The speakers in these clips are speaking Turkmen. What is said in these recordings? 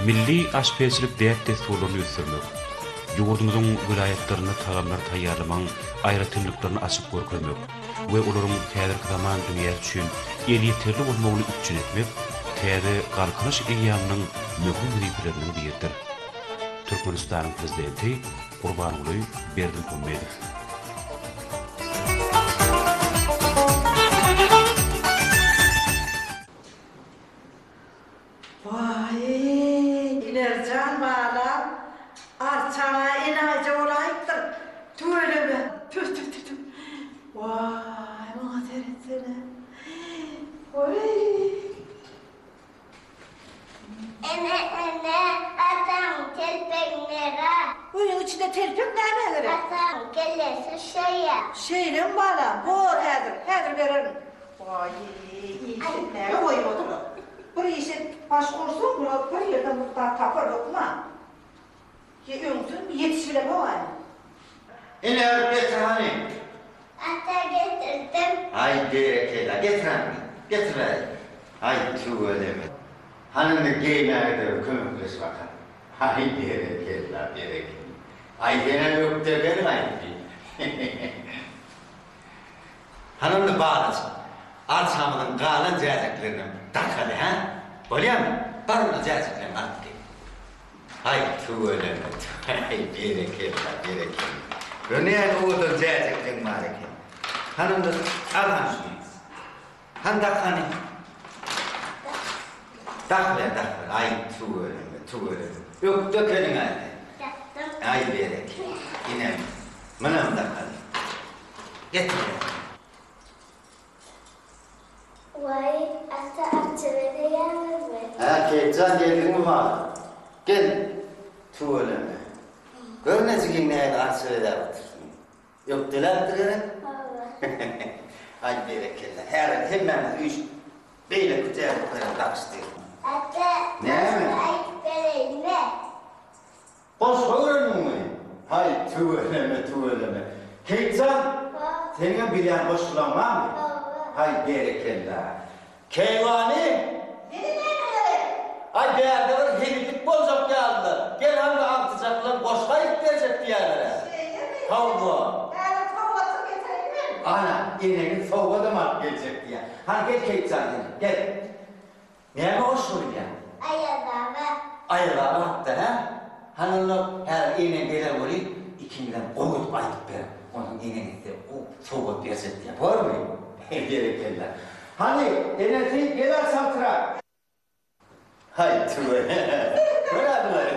Milli aşpezçilik däp-dessurlaryny ösdürmek, ýurdumyzyň welaýatlarynda tagamlary taýýarlamagyň aýratynlyklaryny açyp görkezmek we olaryň häzirki zaman dünýäsi üçin elýeterli bolmagyny üpjün etmek täze Galkynyş eýýamynyň möhüm wezipeleriniň biridir. Türkmenistanyň Prezidenti Gurbanguly Berdimuhamedow. Waý, Inerjan balam, arçaň-a enaýyja bolaýypdyr. Tüweleme. Tüf, tüf, tüf, tüf. Waý, muňa seretsene. Waý. Ene, ene, ataň telpegini ber-a. Öýüň içinde telpek nämä gerek? Ataň kellesi şeýe. Şeýlemi balam, bor häzir, häzir bererin. Waý, iş etmäge goýmadylar. Bir işe baş goşsaň, bular bir ýerden mukdar tapar hökman. Ýa öňsün, ýetişibilemok-aý. Ene, alyp getir hany. Ata getirdim. Aý, berekella, getir hany, getir bäri. Aý, tüweleme. Hany indi geýmäge-de bir kömekleş bakalym. Aý, berekella, berekella. Aý, senem ökde ekeniň-aý. Hany onda balajyk, arçamyzyň galan jäjeklerinem dakaly, hä? Bolýamy? Bar onda jäjekleriňi alyp gel. Aý, tüweleme, aý, berekella, berekella. Gör näme owadan jäjekleň bar eken. Hany onda, al hany şuny. Hany dak hany. Dak ber, dak ber. Aý, tüweleme, tüweleme. Ökde ekeniň-ä sen. Dakdym. Aý, berekella. Ine, munam dakaly. Getir. Waý, ata arça bezeýäňizmi? Hä, Keýikjan geldiňmi balam? Gel, tüweleme. Gör nejigiň nähili arça bezäp otyrsyň. Ökdeläpdir gerek? Hawa. Aý, berekella. Häzir hemmämiz üýşüp, beýleki jäjeklerem dakyşdyk. Ata, Näme? goşgy aýdyp bereýinmi? Goşgy öwrendiňmi? Haý, tüweleme, tüweleme. Keýikjan, seniňem bilýän goşgulaň barmy? Haý, berekella. Keýwany! Meni näme gerek? Aý, bärde bir hezillik boljak ýalydyr. Gel hany agtyjak bilen goşgy aýdyp berjek diýýärler-ä. Şeýlemi? Hawa. Häzir sowgatsyz getireýin men. Ana, eneňiz sowgadam alyp geljek diýýär. Hany, gel Keýikjan ene, gel. Näme goşgy bilýäň? Aýaz baba. Aýaz baba hakda, hä? Hany onda häzir eneň geler welin, ikiňizem gowy edip aýdyp beriň. Onsoň eneň size gowy sowgat berjek diýýär. Bormy? Berekella. Hany, enesi, gel-ä çaltrak. Haý, tüweleme. Gör-ä bulary.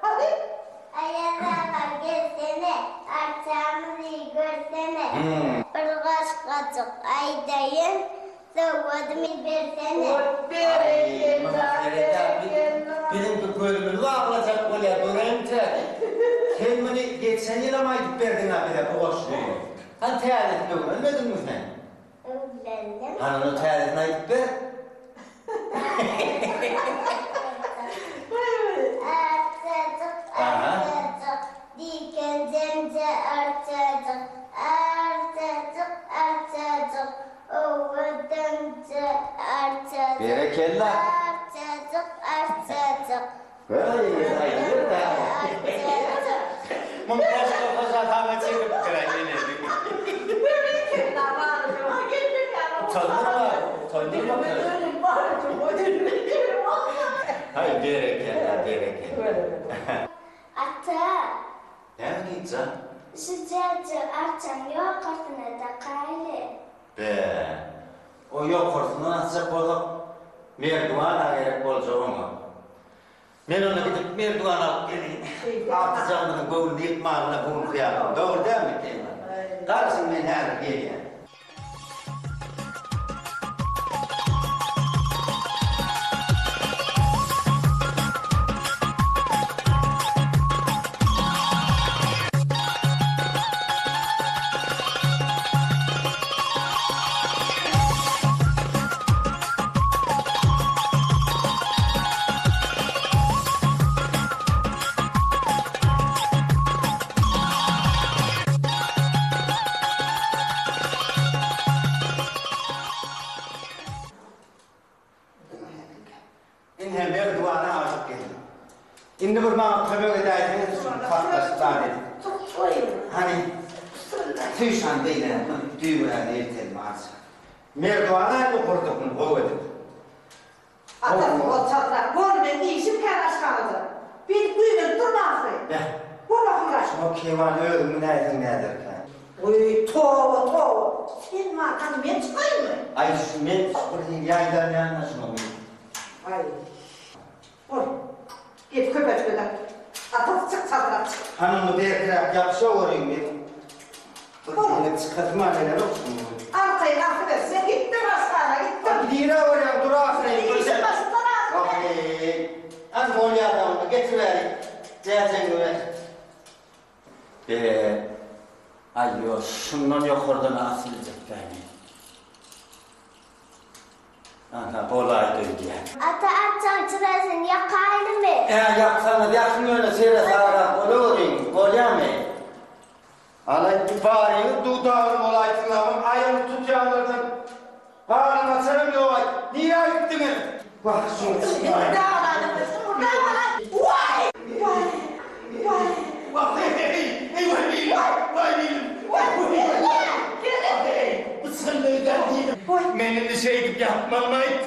Hany? Aýaz baba gelsene, arçamyzy görsene. Bir goşgajyk aýdaýyn, sowgadymy bersene. Aý, muňa seredä, biziňki gözümizi baglajak bolýar, göräýinçä. Sen muny geçen ýylam aýdyp berdiň-ä bize bu goşgyny. Hany täzesini öwrenmediňmi sen? Öwrendim. Hany onda täzesini aýdyp ber. Arçajyk, arçajyk, diken zemje arçajyk, arçajyk, arçajyk, owadanja arçajyk. Berekella. Arçajyk, arçajyk. Muň goşgy hojahaňa çekipdir-ä enesi. Utandyrma, utandyrma gyz. Haý, berekella, berekella. Ata! Näme diýjek? Şu jäje arçaň ýokarsyna dakaýly. Be, o ýokarsyndan asjak bolsak, merdiwan-a gerek boljak oňa. Men onda gidip merdiwan alyp geleýin. Agtyjagymyzyň göwnüni ýykmalyna bu günki ýaly. Dogry dälmi, Keýwan? Garaşyň, men häzir gelýän. Hany, süýşan beýläk düýbüräge eltelim arça. Merdiwan aýby gurduk muny gowy edip. Atasy bol çaltrak bol meň işim kän aşhanada. Beýdip güýmenip durma ahyry. Beh. Bol ahyrrak. Şuňa keýwany özüň münäýseň näderkä? Wiý, toba, toba. Sen markany men çykaýynmy? Aý, şu men şu bir hili ýaýdanýan-da şuňa men. Aý. Bol. Gep köpeltme-de. Atasy çyk çaltrak çyk. Hany onda berkiräk ýapyşaweriň men. Bir hili çykasym-a gelenok şuňa. Arkaýyn asyber. Men gitdim aşhana, gitdim. Aý, nirä barýaň, dur ahyryn. Işiň başyndan ahyry. Wah-eý. Hany bolýa-da onda, getiräý. Jäjegiňi ber. Be, aý ýo, şundan ýokardan-a asyljak däl men. Aha, bolaýdy öýdýän. Ata arçaň çyrasyny ýakaýlymy? Ä, ýaksaňyz ýakyň ýöne seresabrak bolaweriň, bolýamy? Alaý, baryňyz dudagyny bolaýsynlaryň aýagyny tutýanlardan galan açaram ýogaý. Nirä gitdiňiz? Wah, şuňa çykaýyn. Men indi şeýdip ýatmalymaýt?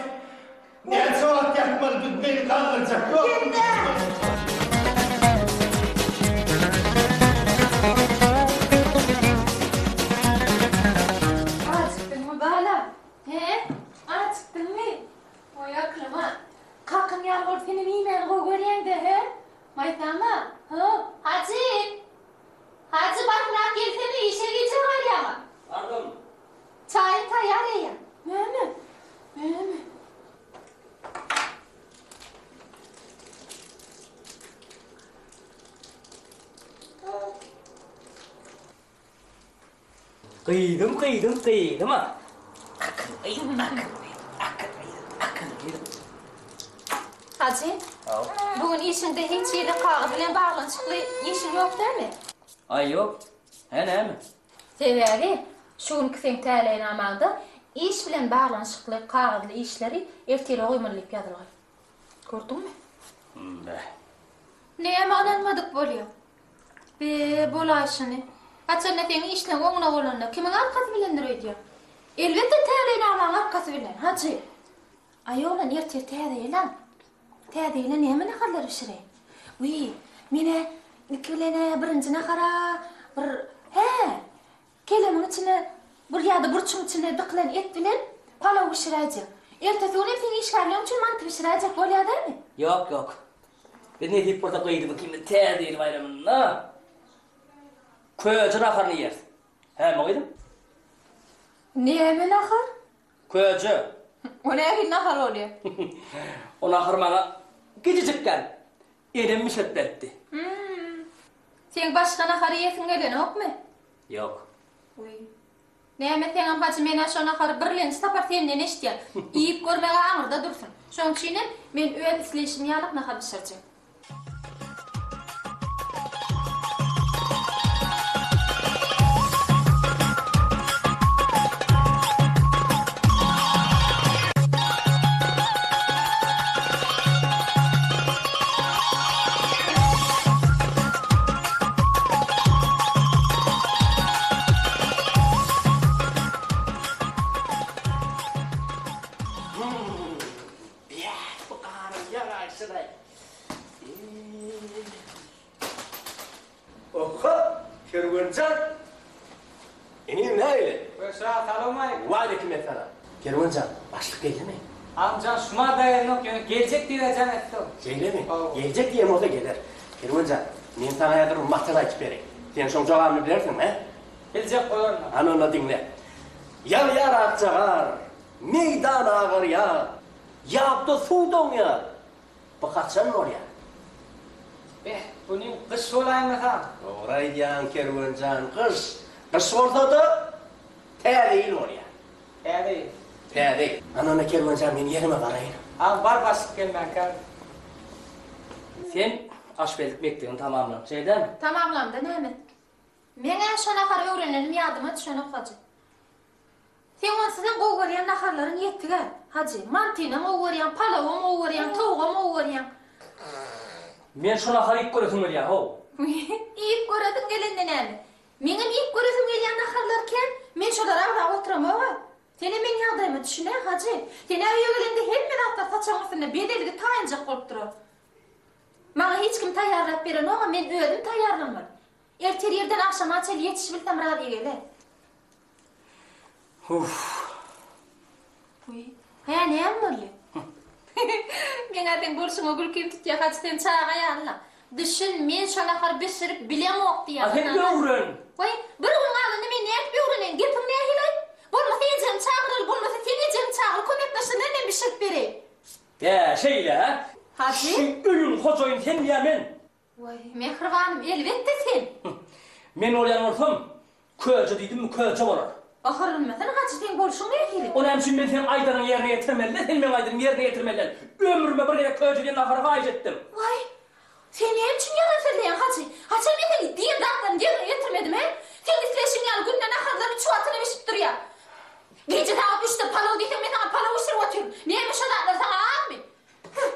Näçe wagt ýatmaly biz meni galdyrjak ýok. Ajykdyňmy balam? He? Ajykdyňmy? Oý aklyma. Kakaň ýaly bolup senem iýmäni gowy görýäňdä, he? Maýsama, hy? Hajy! Hajy basymrak gelsene, işe gijä galýaňa. Bardym. Çaýyň taýýar eýýäm. Näme? Näme? Gyzym, gyzym, gyzym-a. Akylly gyzym, akylly, akylly gyzym, akylly gyzym. Hajy, bu gün işiňde hiç hili kagyz bilen baglanyşykly işiň ýok dälmi? Aý, ýok. Hä, näme? Sebäbi şu günki seň täleýnamaňda iş bilen baglanyşykly kagyzly işleri ertire goýmaly diýip ýazylgy. Gördüňmi? Beh. Näme ynanmadyk bolýaň? Be, bolaýşyny. Haçanda seň işleň oňuna bolanda kimiň arkasy bilendir öýdýäň? Elbetde täleýnamaň arkasy bilen, hajy. Aý oglan ertir täze ýyl-a. Täze ýyla näme naharlar bişireýin? Wiý, men-ä ilki bilen-ä birinji nahara bir, hä, kelemiň içine bir ýa-da burçuň içine dykylan et bilen palaw bişiräýjek. Ertesi gün hem seň işgärleň üçin manty bişiräýjek, bolýa dälmi? Ýok, ýok. Biz nesip bolsa gyzym ikimiz Täze ýyl baýramynda köje naharyny iýeris. Hämi gyzym? Näme nahar? Köje. O nähili nahar bolýa? O nahar maňa gijijikkäm enem bişirip beripdi. Hum. Seň başga nahar iýesiň gelenokmy? Ýok. Wiý. Näme etseňem hajy men-ä şo nahary birlenji sapar senden eşidýän. Iýip görmeg-ä aňyrda dursun. Şoň üçinem men öz isleýşim ýalyk nahar bişirjek. Bäh, bu garyň ýagaýşylaý. Oho, Kerwen jan! Inim nähili? Köşe salowmaleýkim. Waleýkim essalam. Kerwen jan, başlyk geldimi? Agam şuma daýanok ýöne geljek diýibä jaň etdi ol. Şeýlemi? Hawa. Geljek diýen bolsa geler. Kerwen jan, men saňa häzir bir matal aýtyp bereýin. Sen şoň jogabyny bilersiňmi, hä? Biljek bolaryn. Hany onda diňle. Ýagýar akja gar, meýdan agarýar, ýapda suw doňýar. Bu haçan bolýar? Beh, bu nim gyş bolaýmasa? Dogry aýdýaň, Kerwen jan, gyş. Gyş bolsa-da, Täze ýyl bolýar. Täze ýyl. Täze ýyl. Ana onda Kerwen jan, men ýerime baraýyn. Al, bar başlyk gelmänkä. Sen aşpezlik mekdebini tamamlaň, şeý dälmi? Tamamlamda näme? Meň-ä şo nahary öwrenenim ýadyma düşenok, hajy. Seň onsuzam gowy görýän naharlaryň ýetig-ä, hajy. Mantynam gowy görýäň, palawam gowy görýäň, towugam gowy görýäň. Men şo nahary iýip göresim gelýär, how. Iýip göresiň gelende näme? Meňem iýip göresim gelýän naharlar kän, men şolary agzap oturamog-a. Senem meň ýagdaýyma düşün-ä, Hajy. Sen-ä öýe geleňde hemme zatlar saçagyň üstünde bezelgi taýynjak bolup durar. Maňa hiç kim taýýarlap berenog-a, men özüm taýýarlamaly. Ertir irden agşama çenli ýetişibilsem razy gele. Uff. Wiý, hä näme boldy? Meň-ä seň bolşuňa gülkim tutýa, Hajy sen çaga ýaly-la. Düşün, men şo nahary bişirip bilemok diýýän. A sen öwren. Waý, bir gün galanda men nädip öwreneýin, gepiň nähili-aý? Bolmasa ejemi çagyraly, bolmasa sen ejemi çagyr, kömekleşsinler men bişirip bereýin. Hä, şeýle-hä? Hajy? Şu öýüň hojaýyny senmi ýa men? Waý, mähribanym, elbetde sen! Men bolýan bolsam, köje diýdimmi, köje bolar. Gaharlanmasana, Hajy, seň bolşuň nähili? O näme üçin men seň aýdanyňy ýerine ýetirmeli-de, sen meň aýdanymy ýerine ýetirmeli däl? Ömrüme bir gezek köje diýen nahary haýyş etdim. Waý, sen näme üçin ýalan sözleýäň, Hajy? Haçan men seň diýen zatlaryňy ýerine ýetirmedim, hä? Seň isleýşiň ýaly günde naharlar üç wagtyna bişip durýar. Gije sagat üçde palaw diýseň, men saňa palaw bişirip otyryn. Näme şo zatlar saňa azmy? Heh,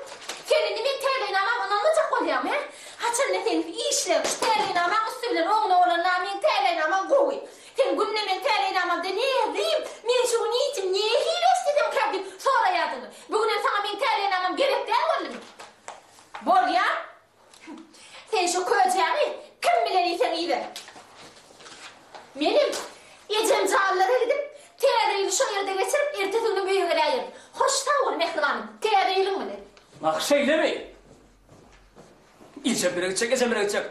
sen indi meň täleýnamama ynanmajak bolýaňmy, hä? Haçanda seň işleň şu täleýnamaň üsti bilen oňuna bolanda meň täleýnamam gowy. Sen günde meň täleýnamamda näzim, men şu gün içim nähili eşdesemkäm diýip soraýardyň. Bu günem saňa meň täleýnamam gerek däl boldumy? Bolýa. Sen şu köjäni kim bilen iýseň iýiber. Menem ejem janlara gidip, Täze ýyly şo ýerde geçirip, ertesi günem öýe geläýerin. Hoş sag bol, mähribanym, Täze ýylyň bilen. Ah, şeýlemi? Ejem bile gitjek, ejem bile gitjek.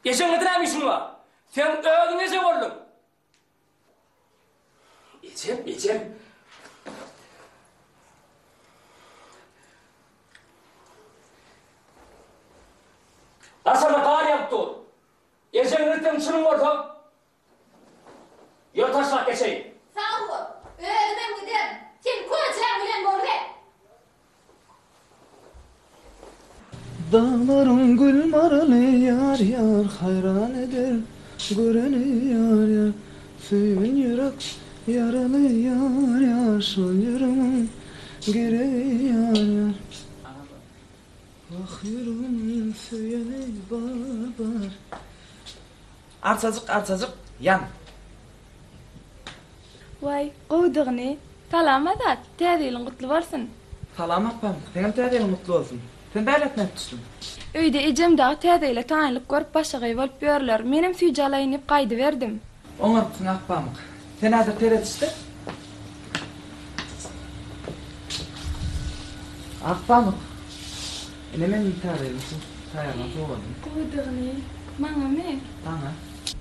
Ejeňde näme işiň bar? Sen özüň eje bolduň. Ejem, ejem. Daşarda gar ýagyp dur. Ejeň gitseň çynyň bolsa, ýör taşlap geçeýin. Sag bol. Özümem giderin. Sen köçäň bilen boluber. Daglaryň gül maraly ýar ýar haýran eder göreni ýar ýar söýen ýürek ýaraly ýar ýar şol ýüregiň geregi ýar ýar wah ýüregimiň söýeni bar bar. Arçajyk arçajyk ýan. Waý, gowudygyny. Salam Azat, täze ýylyň gutly bolsun. Salam apam, seňem täze ýylyň gutly bolsun. Sen bärlek nädip düşdüň? Öýde ejem dagy täze ýyla taýynlyk görüp başagaý bolup ýörler. Menem süýji alaýyn diýip gaýdyberdim. Oňarypsyň Akpamyk. Sen häzir teretişde. Akpamyk. Ine meniň täze ýylyň üçin taýýarlan sowgadym. Gowudygyny. Maňamy? Saňa.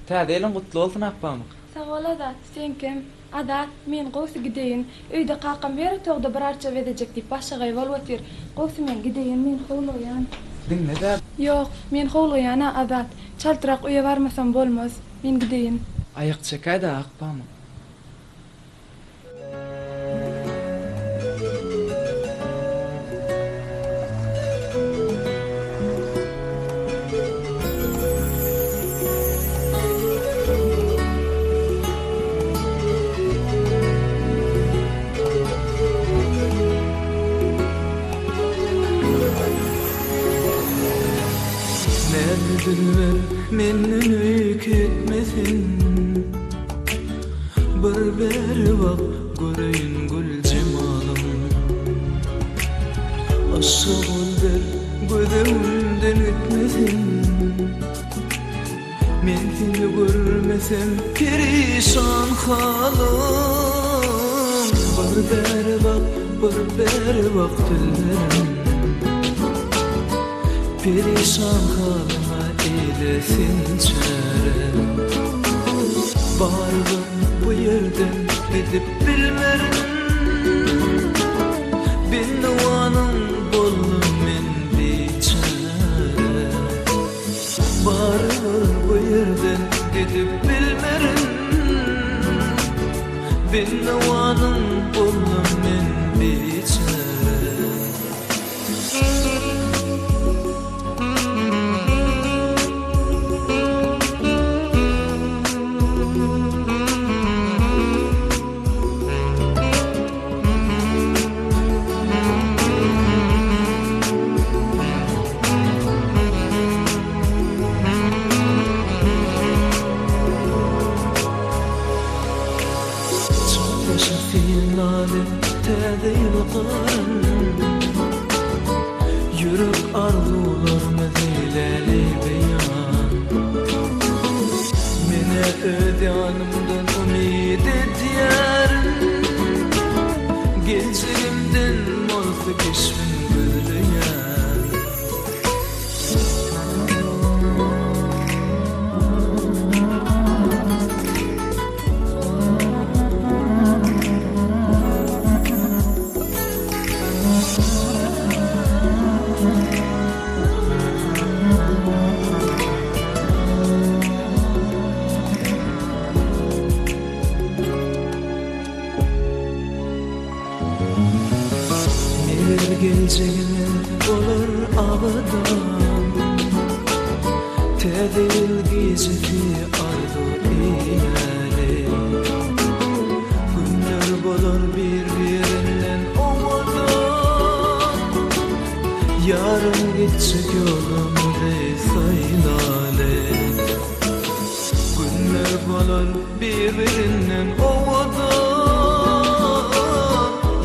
Täze ýylyň gutly bolsun Akpamyk. Sag bol Azat, seňkem. Azat, men gowsy gideýin. Öýde kakam her otagda bir arça bezejek diýip başagaý bolup otyr. Gowsy men gideýin, men howlugýan. Diňle-dä. Ýok, men howlugýan-a Azat. Çaltrak öýe barmasam bolmaz. Men gideýin. Aýak çekäý-dä Akpamyk. Näzli dilber menden öýke etme sen. Bir beri bak göreýin gül jemalyň. Aşa gol ber göz öňümden gitme sen. Men seni görmesem perişan halym. Bir beri bak bir beri bak dilberim. Perişan halyma eýle sen çäre. Barybir bu ýerden gidip bilmerin. Bendiwanyň boldum men biçäre. Barybir bu ýerden gidip bilmerin. Bendiwanyň boldum men biçäre. Garşylaly täze ýyl garyn Ýürek arzuwlarmyz eýläli beýan Menä öz ýanymdan umyt edýärin Geljegimden bolsa keşbiň gözleýän. Meger geljegimiz bolar abadan Täze ýyl gijesi arzuw eýläli Günler bolar bir-birinden owadan Ýarym gitjek ýolumyzy saýlaly Günler bolar bir-birinden owadan,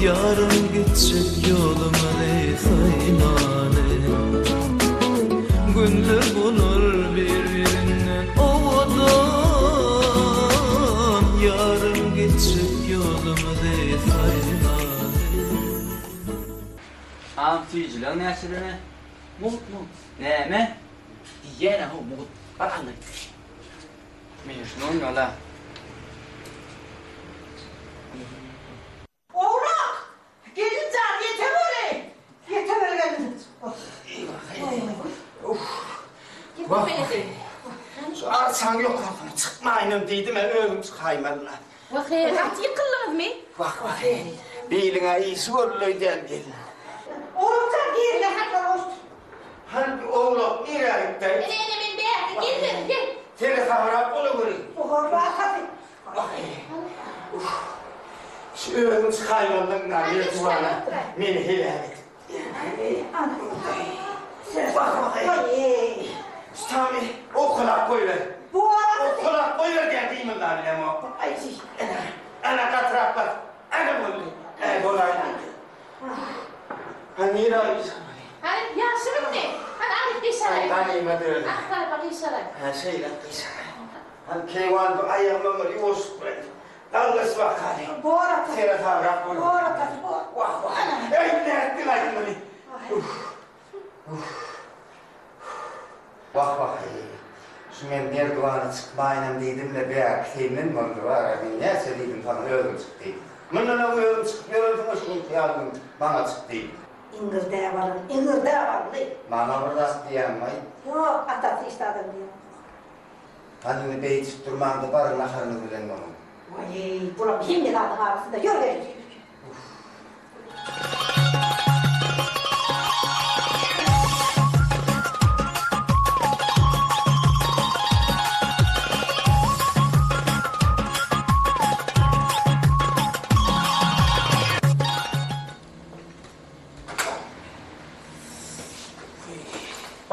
Ýarym gitjek ýolumyzy saýlaly. Günler bolar bir-birinden owadan, Ýarym gitjek ýolumyzy saýlaly. Agam süýjüleň näçedene? Mugt mugt. Näme? Diýýän-ä how mugt. Bar aldaý. Men şuny oýnaly-a. Owlak! Gelin jan, ýeteweri! Ýeteweri gelin. Wah, şu arçaň ýokarsyna çykmaýynam diýdim-ä, özüm çykaýmaly-la. Wah-eý, gaty ýykyldyňyzmy? Wah, wah-eý, biliň-ä işi boldy öýdýän gelin. Owlak jan, girme, hatlar goşdy. Hany owlak nirä gitdi? Ene, ene, men bärde, gel, gel. Seresabrak bolaweri. Owarra atasy. Wah-eý, şu özüň çykaýmalydyň-da, merdiwana meni heläk edip. Wah-wah-eý, şu tamy owkalap goýber. Owkalap goýber diýýän gymyldap bilemok. Ana, ana gatyrak bas. Ana boldy. Äý, bolaýdy. Hany nirä gyşarmaly? Hany, ýagşymydy? Hany, alyp gyşaraý. Aý, ganyma döndü. Ak tarapa gyşaraý. Hä, şeýle gyşaraý. Hany, keýwan, bu aýagymam bir ýuwaşlyk bilen galdyryş bakaly. Bor atasy. Seresabrak bol. Bor atasy, bor. Wah, wah. Eý, nätdiň aý muny? Uf, uf. Wah, wah-eý. Şu men merdiwana çykmaýynam diýdim-le, bärki senden boldy bar-a, men näçe diýdim saňa özüň çyk diýip. Mundan öň özüň çykyp ýörensiň-ä şu günki ýaly gün maňa çyk diýip. Iňirdäp alan, iňirdäp aldy. Maňa bir zat diýýäňmi-aý? Ýok, atasy hiç zadam diýenok. Hany indi beýdişip durmaň-da, baryň naharyňyz bilen boluň. Waý-eý, bulam hemme zadyň arasynda ýör gelin.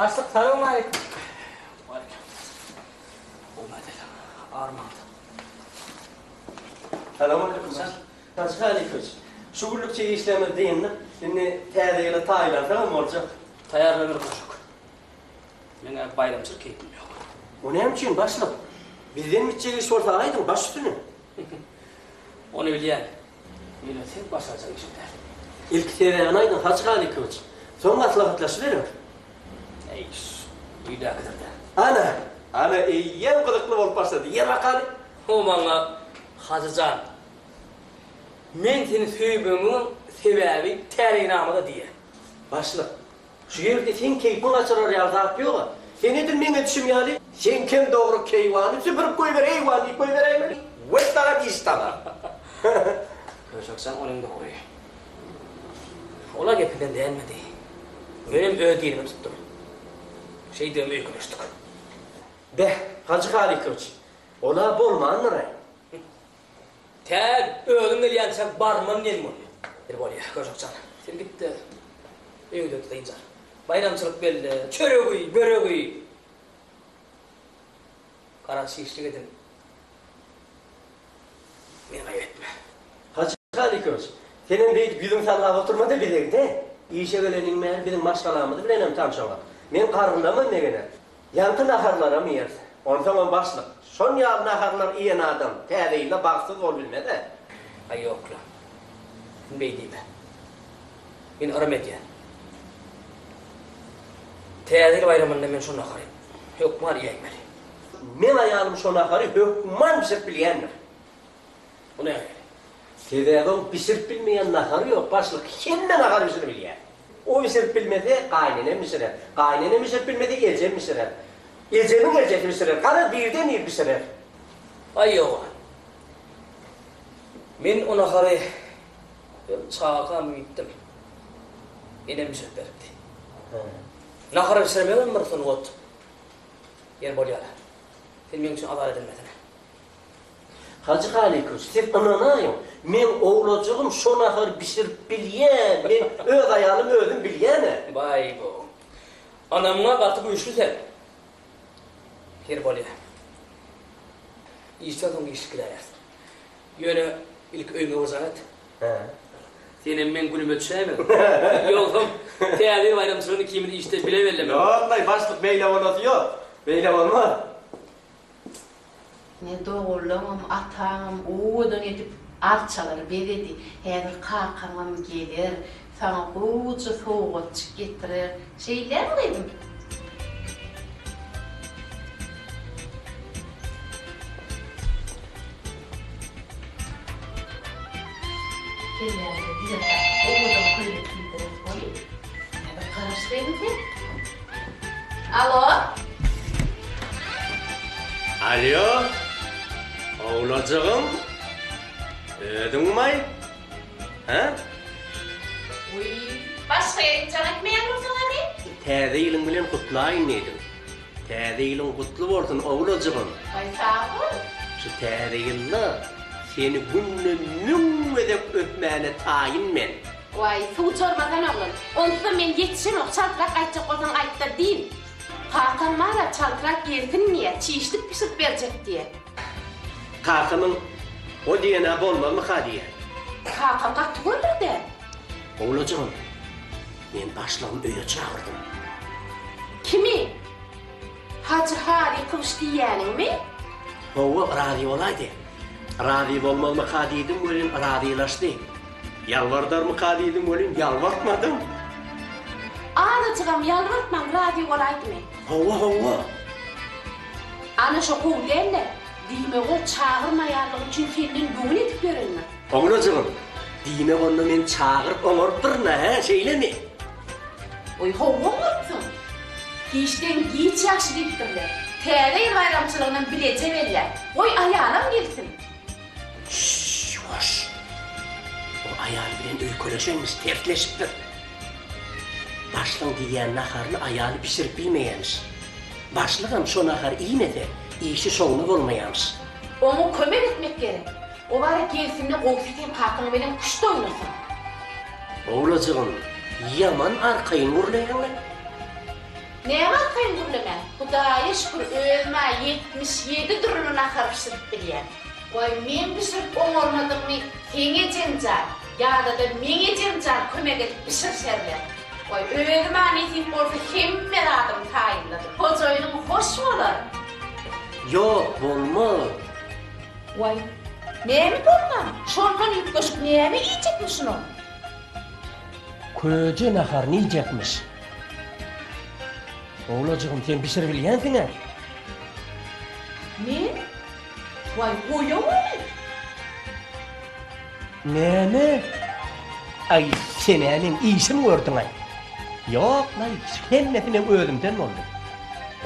Başlyk salowmaleýkim. Salowmaleýkim başlyk. Hajy Halykowiç, şu günlükçe işlerimiz dyndy. Indi täze ýyla taýýarlansagam boljak. Taýýarlaber goşuk. Meň-ä baýramçylyk keýpim ýok. O näme üçin, başlyk? Bizden bitjek iş bolsa aýdyň, baş üstüne. Ony bilýän. Ýöne siz başarjak işiň däl. Ilki sebäbini aýdyň, Hajy Halykowiç. Soň maslahatlaşybereris. Äý, öýdäkidir-dä. Ana, ana, eýýäm gyzykly bolup başlady. Ýer bakaly. O maňa, Hajy jan, men seni söýmegimiň sebäbi täleýnamada diýýär. Başlyk, şu ýerde seň keýpiň gaçyrar ýaly zat ýog-a. Sen edil meň edişim ýaly, seňkem dogry keýwany süpürip goýber, eýwan diýip goýberäýmeli. Wessalam iş tamam. Köşekjan onuň dogry. Ol-a gepinden dänmedi. Menem öz dinimi tutdum. Şeýdibem öýkeleşdik. Beh, Hajy Halykowiç, ol-a bolmandyr-aý. Tä özüň gelýänçäň barman diýen bolýa. Bir bolýa, Köşekjan. Sen git-de, öýüňde dynç al. Baýramçylyk belle, çöregi, böregi. Garaz, işlik edin. Meni gaýyp etme. Hajy. Halykowiç, senem beýdip ýüzüň sallap oturma-da bize-de. Işe geleniň bäri biziň maşgalamyz bilenem tanşaňok. Men garynamam megene. Ýaňky naharlaram iýeris. Onsoňam başlyk, şon ýaly naharlar iýen adam Täze ýylda bagtsyz bolubilmez-ä. Aý ýok-la. Sen beý diýme. Men yrym edýän. Täze ýyl baýramynda men şo nahary hökman iýäýmeli. Meň aýalym şo nahary hökman bişirip bilýändir. Bu nähili? Sebäbi oň bişirip bilmeýän nahary ýok, başlyk hemme nahary bişirip bilýär. O bişirip bilmese, gaýynenem bişirer. Gaýynenem bişirip bilmese, ejem bişirer. Ejemiň ejesi bişirer. Garaz, birden-bir bişirer. Aý ýog-a. Men o nahary çagakam iýipdim. Enem bişirip beripdi. Nahar bişirmegem bir sungat. Ýeri bolýar-a. Sen meň üçin azar edilmesene. Hajy Halykowiç, siz ynanaýyň, meň owlajygym şo nahary bişirip bilýän, men öz aýalym özüm bilýän-ä. Baý-bo. Anamyňa gaty güýçli sen. Ýeri bolýa. Işden soň işlik gidäýeris. Ýöne ilki öýüňe bir jaň et. Hä. Senem meň günüme düşäýmegin. Ýogsam Täze ýyl baýramçylygyny ikimiz işde bile bellemeli. Ýok-laý, başlyk, beýle bolasy ýok. Beýle bolmaz. Ine, doganlaňam, ataňam owadan edip arçalary bezedi. Häzir kakaňam geler, saňa gowuja sowgatjyk getirer. Şeýdämi gyzym? Kelläňde bize owadan köýnek geýdireris goý. Häzir garaş gyzym sen. Alo. Alýo. Owlajygym. Özüňmaý? Hä? Wiý, başga ýerik jaň etmeýän bolsaň hany? Täze ýylyň bilen gutlaýyn diýdim. Täze ýylyň gutly bolsun, owlajygym. Waý, sag bol. Şu täze ýylda seni günde müň gezek öpmäne taýyn men. Waý, suw çormasan oglan. Onsuzam men ýetişemok, çaltrak aýtjak bolsaň aýtda diýin. Kakaň bar-a, çaltrak gelsin diýýä, çişlik bişirip berjek diýýä. Kakamyň o diýen-ä bolmazmyka diýýän. Kakaň gaty görler-dä. Owlajygym, men başlygymy öýe çagyrdym. Kimi? Hajy Halykowiç diýýäniňmi? Hawa, razy bolaýdy. Razy bolmazmyka diýdim welin, razylaşdy. Ýalbardarmyka diýdim welin, ýalbartmadym. Azajygam ýalbartman razy bolaýdymy? Hawa, hawa. Ana şo gowy däl-le. Diýmek ol çagyrmaýanlygy üçin senden göwün edip ýörendir. Oglajygym, diýmek onda men çagyryp oňarypdyryn-a, hä, şeýlemi? Oý, hawa oňarypsyň. Giçden giç ýagşy diýipdirler. Täze ýyl baýramçylygynam bileje bellä. Goý, aýalam gelsin. Şşş, ýuwaş. O aýaly bilen öýkeleşenmiş, tersleşipdir. Başlygyň diýýän naharyny aýaly bişirip bilmeýämiş. Başlygam şo nahary iýmese, işi şowuna bolmaýamyş. Oňa kömek etmek gerek. O bara gelsinde gowsy sen kakaň bilen küşt oýnasyn. Owlajygym, ýaman arkaýyn gürleýäň-le. Näme arkaýyn gürlemän? Hudaýa şükür özüm-ä 77 dürli nahar bişirip bilýän. Waý, meň bişirip oňarmadygmy seň ejeň jan, ýa-da-da meň ejem jan kömek edip bişirşerler. Waý, özüm-ä nesip bolsa hemme zadymy taýynladym. Hojaýynyň hoş bolar. Ýok, bolmaz. Waý, näme bolmaz? Şondan üýtgeşik näme iýjekmişin ol? Köje naharyny iýjekmiş. Owlajygym, sen bişiribilýänsiň-ä? Men? Waý, goýaň ony! Näme? Aý, sen-ä meň işimi gördüň-aý. Ýok-laý, hemmesi meň özümden boldy.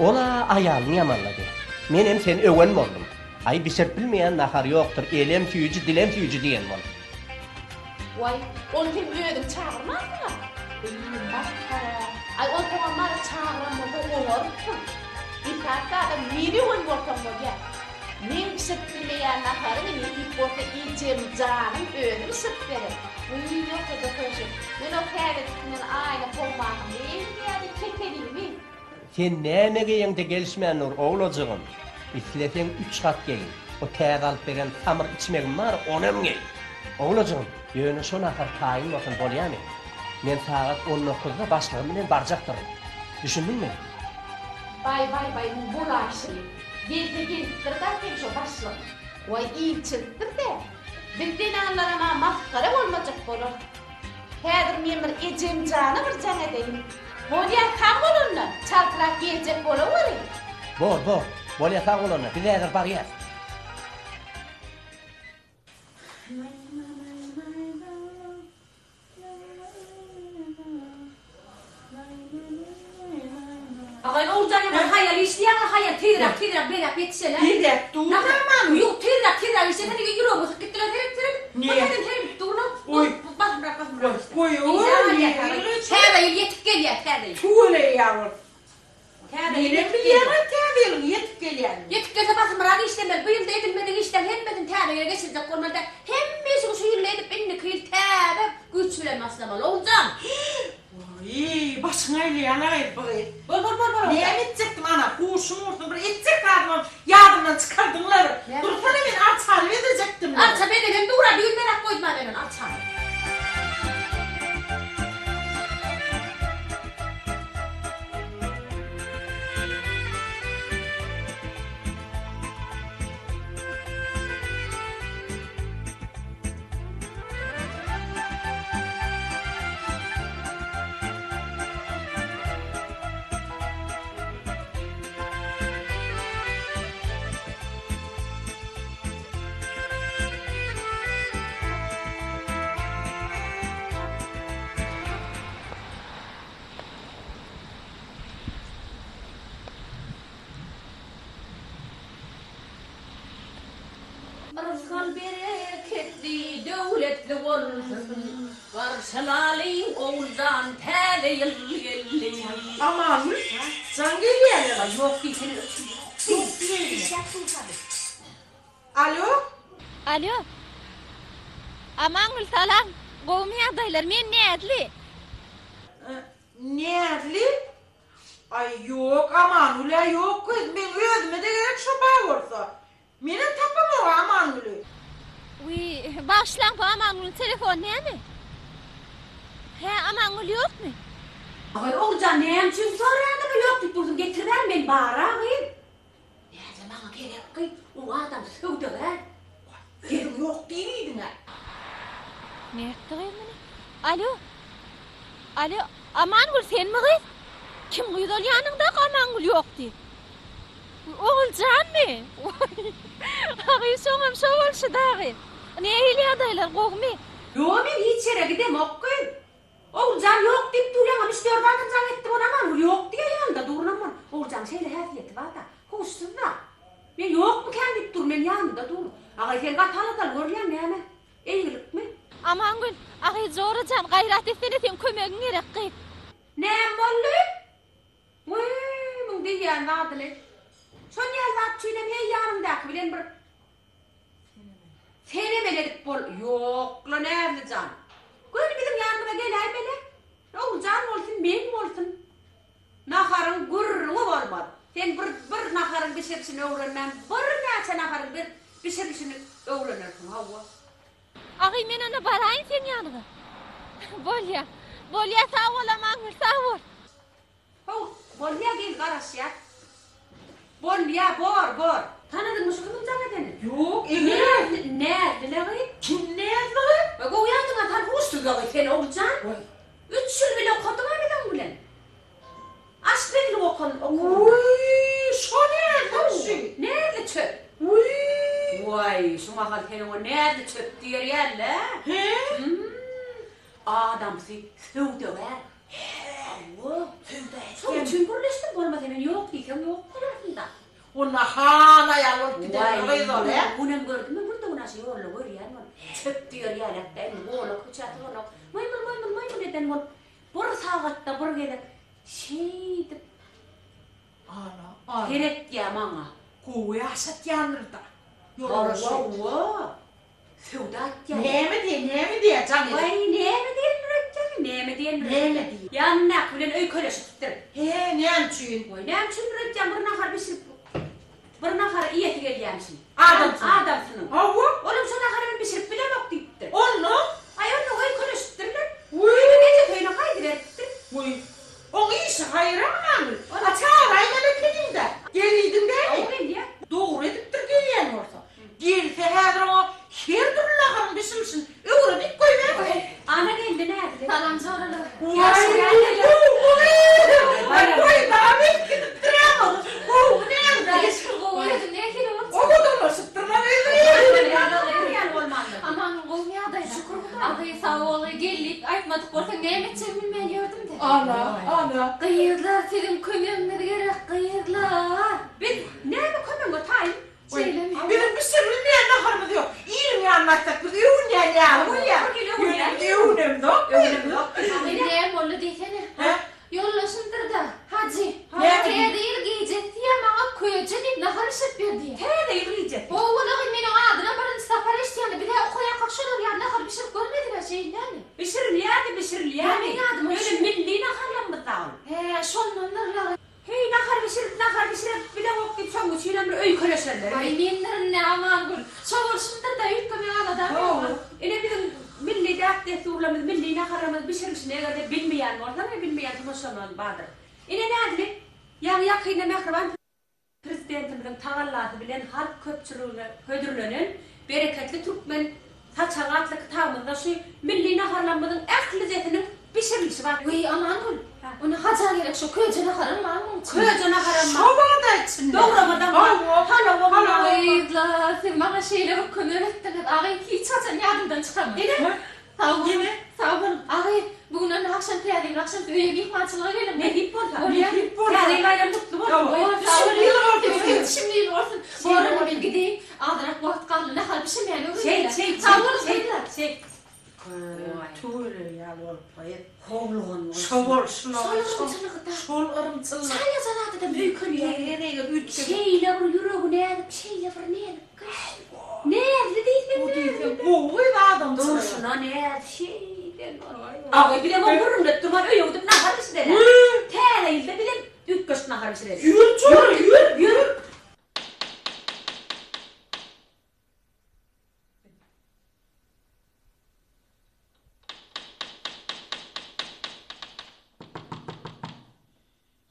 Ol-a aýalyny ýamanlady. Menem seni öwen boldum. Aý, bişirip bilmeýän nahar ýokdur, elem süýji, dilem süýji diýen bolup. Waý, ony sen özüň çagyrmansyň-a? Eý, masgara! Aý, onsoňam mara çagyran bolsaň oňarypsyň. Esasy zadam meni öwen bolsaň bolýar. Meň bişirip bilmeýän naharymy nesip bolsa ejem janyň özi bişirip berer. Wiý, ýogsa-da köşek, men o täzejisinden aýna kowmanyňy ýa-da keselimi? Sen näme geýeňde gelişmän dur, owlajygym. Isleseň üç gat geýin. O täze alyp beren samyr içmegim bar, onam geý. Owlajygym, ýöne şo nahar taýyn bolsun bolýamy? Men sagat on dokuzda başlygym bilen barjakdyryn. Düşündiňmi? Baý baý baý muň bolaýşyny. Gelse gelipdir-dä seň şo başlygyň. Waý ilçilikdir-dä. Biz zenanlaram-a masgara bolmajak bolarys. Häzir men bir ejemjana bir jaň edeýin. Bolýa sag bol onda, çaltrak geljek bolaweri. Bor, bor. Bolýa sag bol onda, biz häzir barýas. Agaý Oguljan ýaman haýal işleýäňä haýal tizräk tizräk bezäp ýetişeli. Bezäp dur aman. Ýok tizräk tizräk işlesene ýüregim gysyp gitdile seret seret. Ne? Seret seret dur-la. Goý. Basymrak basymrak işle. Goý. Täze ýyl ýetip gelýär täze ýyl. Tüweleý ýa bol. Täze ýyl Menem ýetip bilýän gelýär. täze ýylyň ýetip gelýänini. Ýetip gelse basymrak işlemeli. Bu ýylda edilmedik işleň hemmesini täze ýyla geçirjek bolmaly däl. Hemme işiňi şu ýylda edip indiki ýyl täze güýç bilen başlamaly. Oguljan! Waý, başyňy aýlaýan-aý bu gyz. Bol bol bol bol. Näme etjekdim ana, huşum ursun, bir etjek zadymam ýadymdan çykardyňlar. Näme? Dursana men arçany bezejekdim. Arça bezelem dur-a, düýn bezäp goýdum-a men ony arçany. Rysgal bereketli, döwletli bolsun. Garşylalyň Oguljan täze ýyl geldi. Amangül jaň gelýär. Aý ýok diýsene öçür ýok diý. Işläp dur hany. Alo. Alo. Amangül salam. Gowumy ýagdaýlar? Men Näzli. Näzli? Aý ýok Amangül-ä ýok gyz. Meň özüme-de gerek şo bar bolsa. Menem tapamok Amangüli. Wiý, bagyşlaň bu Amangülüň telefony näme? Hä, Amangül ýokmy? Aý Oguljan näme üçin soraýaňda bu ýok diýip dursuň getiriber men bara gyz. Näzli maňa gerek gyz, o adam söwdagär. Gelin ýok diýdiň-ä. Nätdi gyz muny? Alo. Alo, Amangül senmi gyz? Kim gyz ol ýanyňdaky Amangül ýok diýip? Oguljanmy? Waý, agy şoňam şo bolşy dagy. Nähili ýagdaýlar, gowumy? Ýo, men hiç ýere gidemok gyz. Oguljan ýok diýip dur, ýaňam üç-dört adam jaň etdi, ony Amangül ýok diýýär ýanynda durunam bar. Oguljanyň şeýle häsiýeti bar-da, huşsuz-da. Men ýokmykam diýip dur, men ýanynda durun. Agaý, sen gaty aladaly görünýäň, näme? Eýgilikmi? Amangül, agy jora jan, gaýrat etsene, seň kömegiň gerek gyz. Näme boldy? Wiý, muň diýýän zadyny. Şon ýaly zat üçinem heý ýanyňdaky bilen bir sene-mene edip bol. Ýok-la, Näzli jan. Göni biziň ýanymyza geläýmeli. Oguljan bolsun, men bolsun. Naharyň gürrüňi bolmaz. Sen bir bir naharyň bişirilişini öwrenmän, birnäçe naharyň bir bişirilişini öwrenersiň, hawa. Agy men onda baraýyn seň ýanyňa. Bolýa. Bolýa sag bol Amangül sag bol. How, bolýa gel garaşýas. Bolýa bor bor. Tanadyňmy şu kimiň jaň edenini? Ýok, eger. Näzli gyz. Kim Näzli gyz? Waý gowy ýadyňa sal huşsuzla gyz sen Oguljan. Waý. Üç ýyl bile okadyň-a biz oň bilen. Aşpezlik okan Wiý, şo näzli şu? Näzli çöp. Wiý. Waý, şu mahal sen oňa näzli çöp diýer ýaly-la. He? Adamsy söwdagär. Hawa, söwda etýän. Şoň üçin gürleşdim, bolmasa men ýok diýseň ýok bolarsyň-da. Onda han aýal bolup giden gyz ol, hä? Waý, günem gördüm men, günde günaşa ýolda görýän ol. Çöp diýer ýaly-da, indi gola köçä syganok. Maýmyn, maýmyn, maýmyn eden bolup, bir sagatda bir gezek şeýdip Ana, ana. seretýär maňa. Gowy ýaşatýandyr-da. Ýoldaşy. Hawa, Söwda etýär. Näme diýýär, näme diýýär jaň edip? Waý, näme diýendir öýtýäň, näme diýendir Näme öýtýäň? diýýär? Ýanyndaky bilen öýkeleşipdir. He, näme üçin? Waý, näme üçindir öýtýäň, bir nahar bişirip, bir nahar iýesi gelýämişin. Adamsynyň. Adamsynyň. Hawa. Olam şo nahary men bişirip bilemok diýipdir. O! Näme etjegimi bilmän ýördüm-de. Ana, ana. Gyzlar, siziň kömegiňiz gerek, gyzlar. Biz näme kömegiňe taýyn? Şeýlemi? Biziň bişirilmeýän naharymyz ýok. Iliň ýanyna aýtsak, biz öwünýän ýaly bolýar. Ýöne biz öwünemzok. Öwünemzok. Näme boldy diýsene. Ýoldaşymdyr-da, Hajy. Täze ýyl gijesi diýýär, maňa köje diýip nahar bişirip ber diýýär. Täze ýyl gijesi? Howwa-da, men oň adynam birinji sapar eşidýän. Biz-ä okaýarkak şolar ýaly nahar bişirip görmedik-ä, şeýle-dämi? Bişirilýärdi, bişirilýärdi. Ýöne milli naharlarymyz-da ol. Hä, şondandyr-la. Heý, nahar bişirip, nahar bişirip bileňok diýip, şoň üçinem bir öýkeleşenleri. Aý, mendirin-dä, Amangül. Şo bolşumdyr-da, üýtgemek aladam ýok. Ine, biziň milli däp-dessurlarymyzy, milli naharlarymyzy bişirilişini eger-de bilmeýän bolsaň, bilmeýän tomaşaçylarymyz bardyr. Ine, Näzli, ýaňy-ýakynda mähriban Prezidentimiziň tagallasy bilen halk köpçüligine hödürlenen Bereketli türkmen saçagy atly kitabymyzda şu milli naharlarymyzyň ählijesiniň bişirilişi bar. Weý, Amangül, onda haja gerek şo köje naharam barmy oň içinde? Köje naharam bar. Şo bar-da içinde. Dogramada bar, palawam bar. Gyzlar, siz maňa şeýle bir kömek etdiňiz, agy hiç haçan ýadymdan çykarmaz. Ine, Sag boluň, sag boluň. Agy, bu gün onda agşam Täze ýyl agşamsy öýe myhmançylyga geliň. Nesip bolsa. Bolýar. Nesip bolsa. Täze ýyl baýramy gutly bolsun. Bor, sag boluň. Ýyl bolsun. Şümli ýyl bolsun. Bor, onda men gideýin. Azrak wagt galdy, nahar bişirmäni öwrenmeli. Şeýt, şeýt, Sag boluň, şeýt, gyzlar. şeýt. Tüweley ýaly bolup gyz. Howlugan bolsun. Şo bolşuna Şol yrymçylygy-da. Şol yrymçylygy. Çaýaja zady-da öýkelýär. Eger eger üýtgedip. Şeýle bir ýüregi näzik, şeýle bir näzik gyz. Näzli diýseň Bu diýseň näzli. gowy gyz adamçylygy. Durşuna näz şeýle Agy bizem oň gürrüňini etdirmän öýe gidip nahar bişireli. Täze ýylda bizem üýtgeşik nahar bişireli. Ýür jora ýür ýür.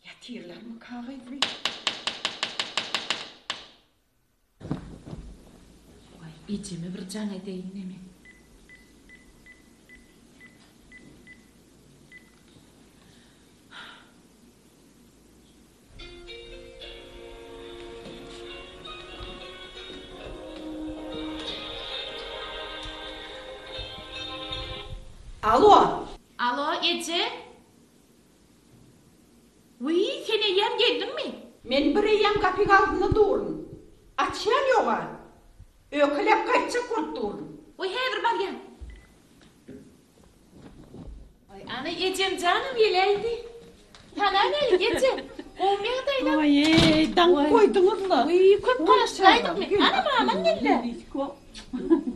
Ýatyrlarmyka gyz bi? Waý, ejeme bir jaň edeýin-le men. Alo! Alo, eje! Wiý, sen eýýäm geldiňmi? Men bir eýýäm gapyň agzynda durun. Açýan ýog-a. Öýkeläp gaýtjak bolup durun. Wiý, häzir barýan. Waý, ana, ejem janam geläýdi. Salam älik, eje. Gowumy ýagdaýlar? Waý-eý, daňyp goýduňyz-la. Wiý, köp garaşdyraýdykmy? Ana, mamaň geldi.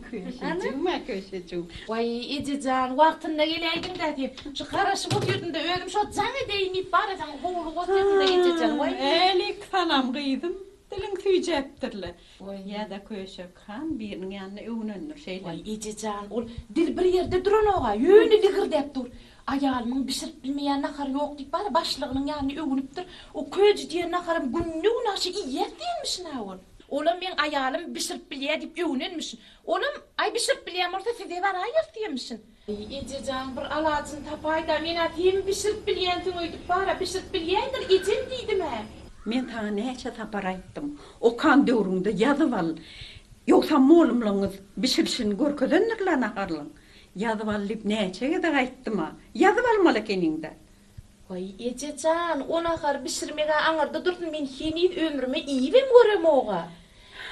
Köşejigim-ä, köşejigim. Waý, eje jan, wagtynda geläýdiň-dä sen. Şu garaşyp otyrdym-da, özüm şo jaň edeýin diýip bar-a, howlugyp otyrdym-da, eje jan, waý. Älik salam, gyzym. Diliň süýjäpdir-le. Ýa-da Köşek han biriniň ýanynda öwnendir, şeýlemi? Waý, eje jan, ol dil bir ýerde duranok-a, ýöne ligirdäp dur. Aýalymyň bişirip bilmeýän nahary ýok diýip bar-a, başlygynyň ýanynda öwünipdir. O köji diýen naharam günde-günaşa iýýäs diýenmişin-ä ol. Olam meň aýalym bişirip bilýär diýip öwünenmişin. Olam, Aý, bişirip bilýän bolsa size baraýarys diýenmişin. Eý, eje jan, bir alajyny tapaý-da, men-ä sen bişirip bilýänsiň öýdüp bar-a, bişirip bilýändir ejem diýdim-ä. Men saňa näçe sapar aýtdym, okan döwrüňde ýazyp al. Ýogsam molumlygyňyz bişirişini görkezendir-le naharlyň. Ýazyp al diýip näçe gezek aýtdym-a. Ýazyp almaly ekeniň-dä. Waý, eje jan, o nahary bişirmeg-ä aňyrda dursun, men heniz ömrüme iýibem göremog-a.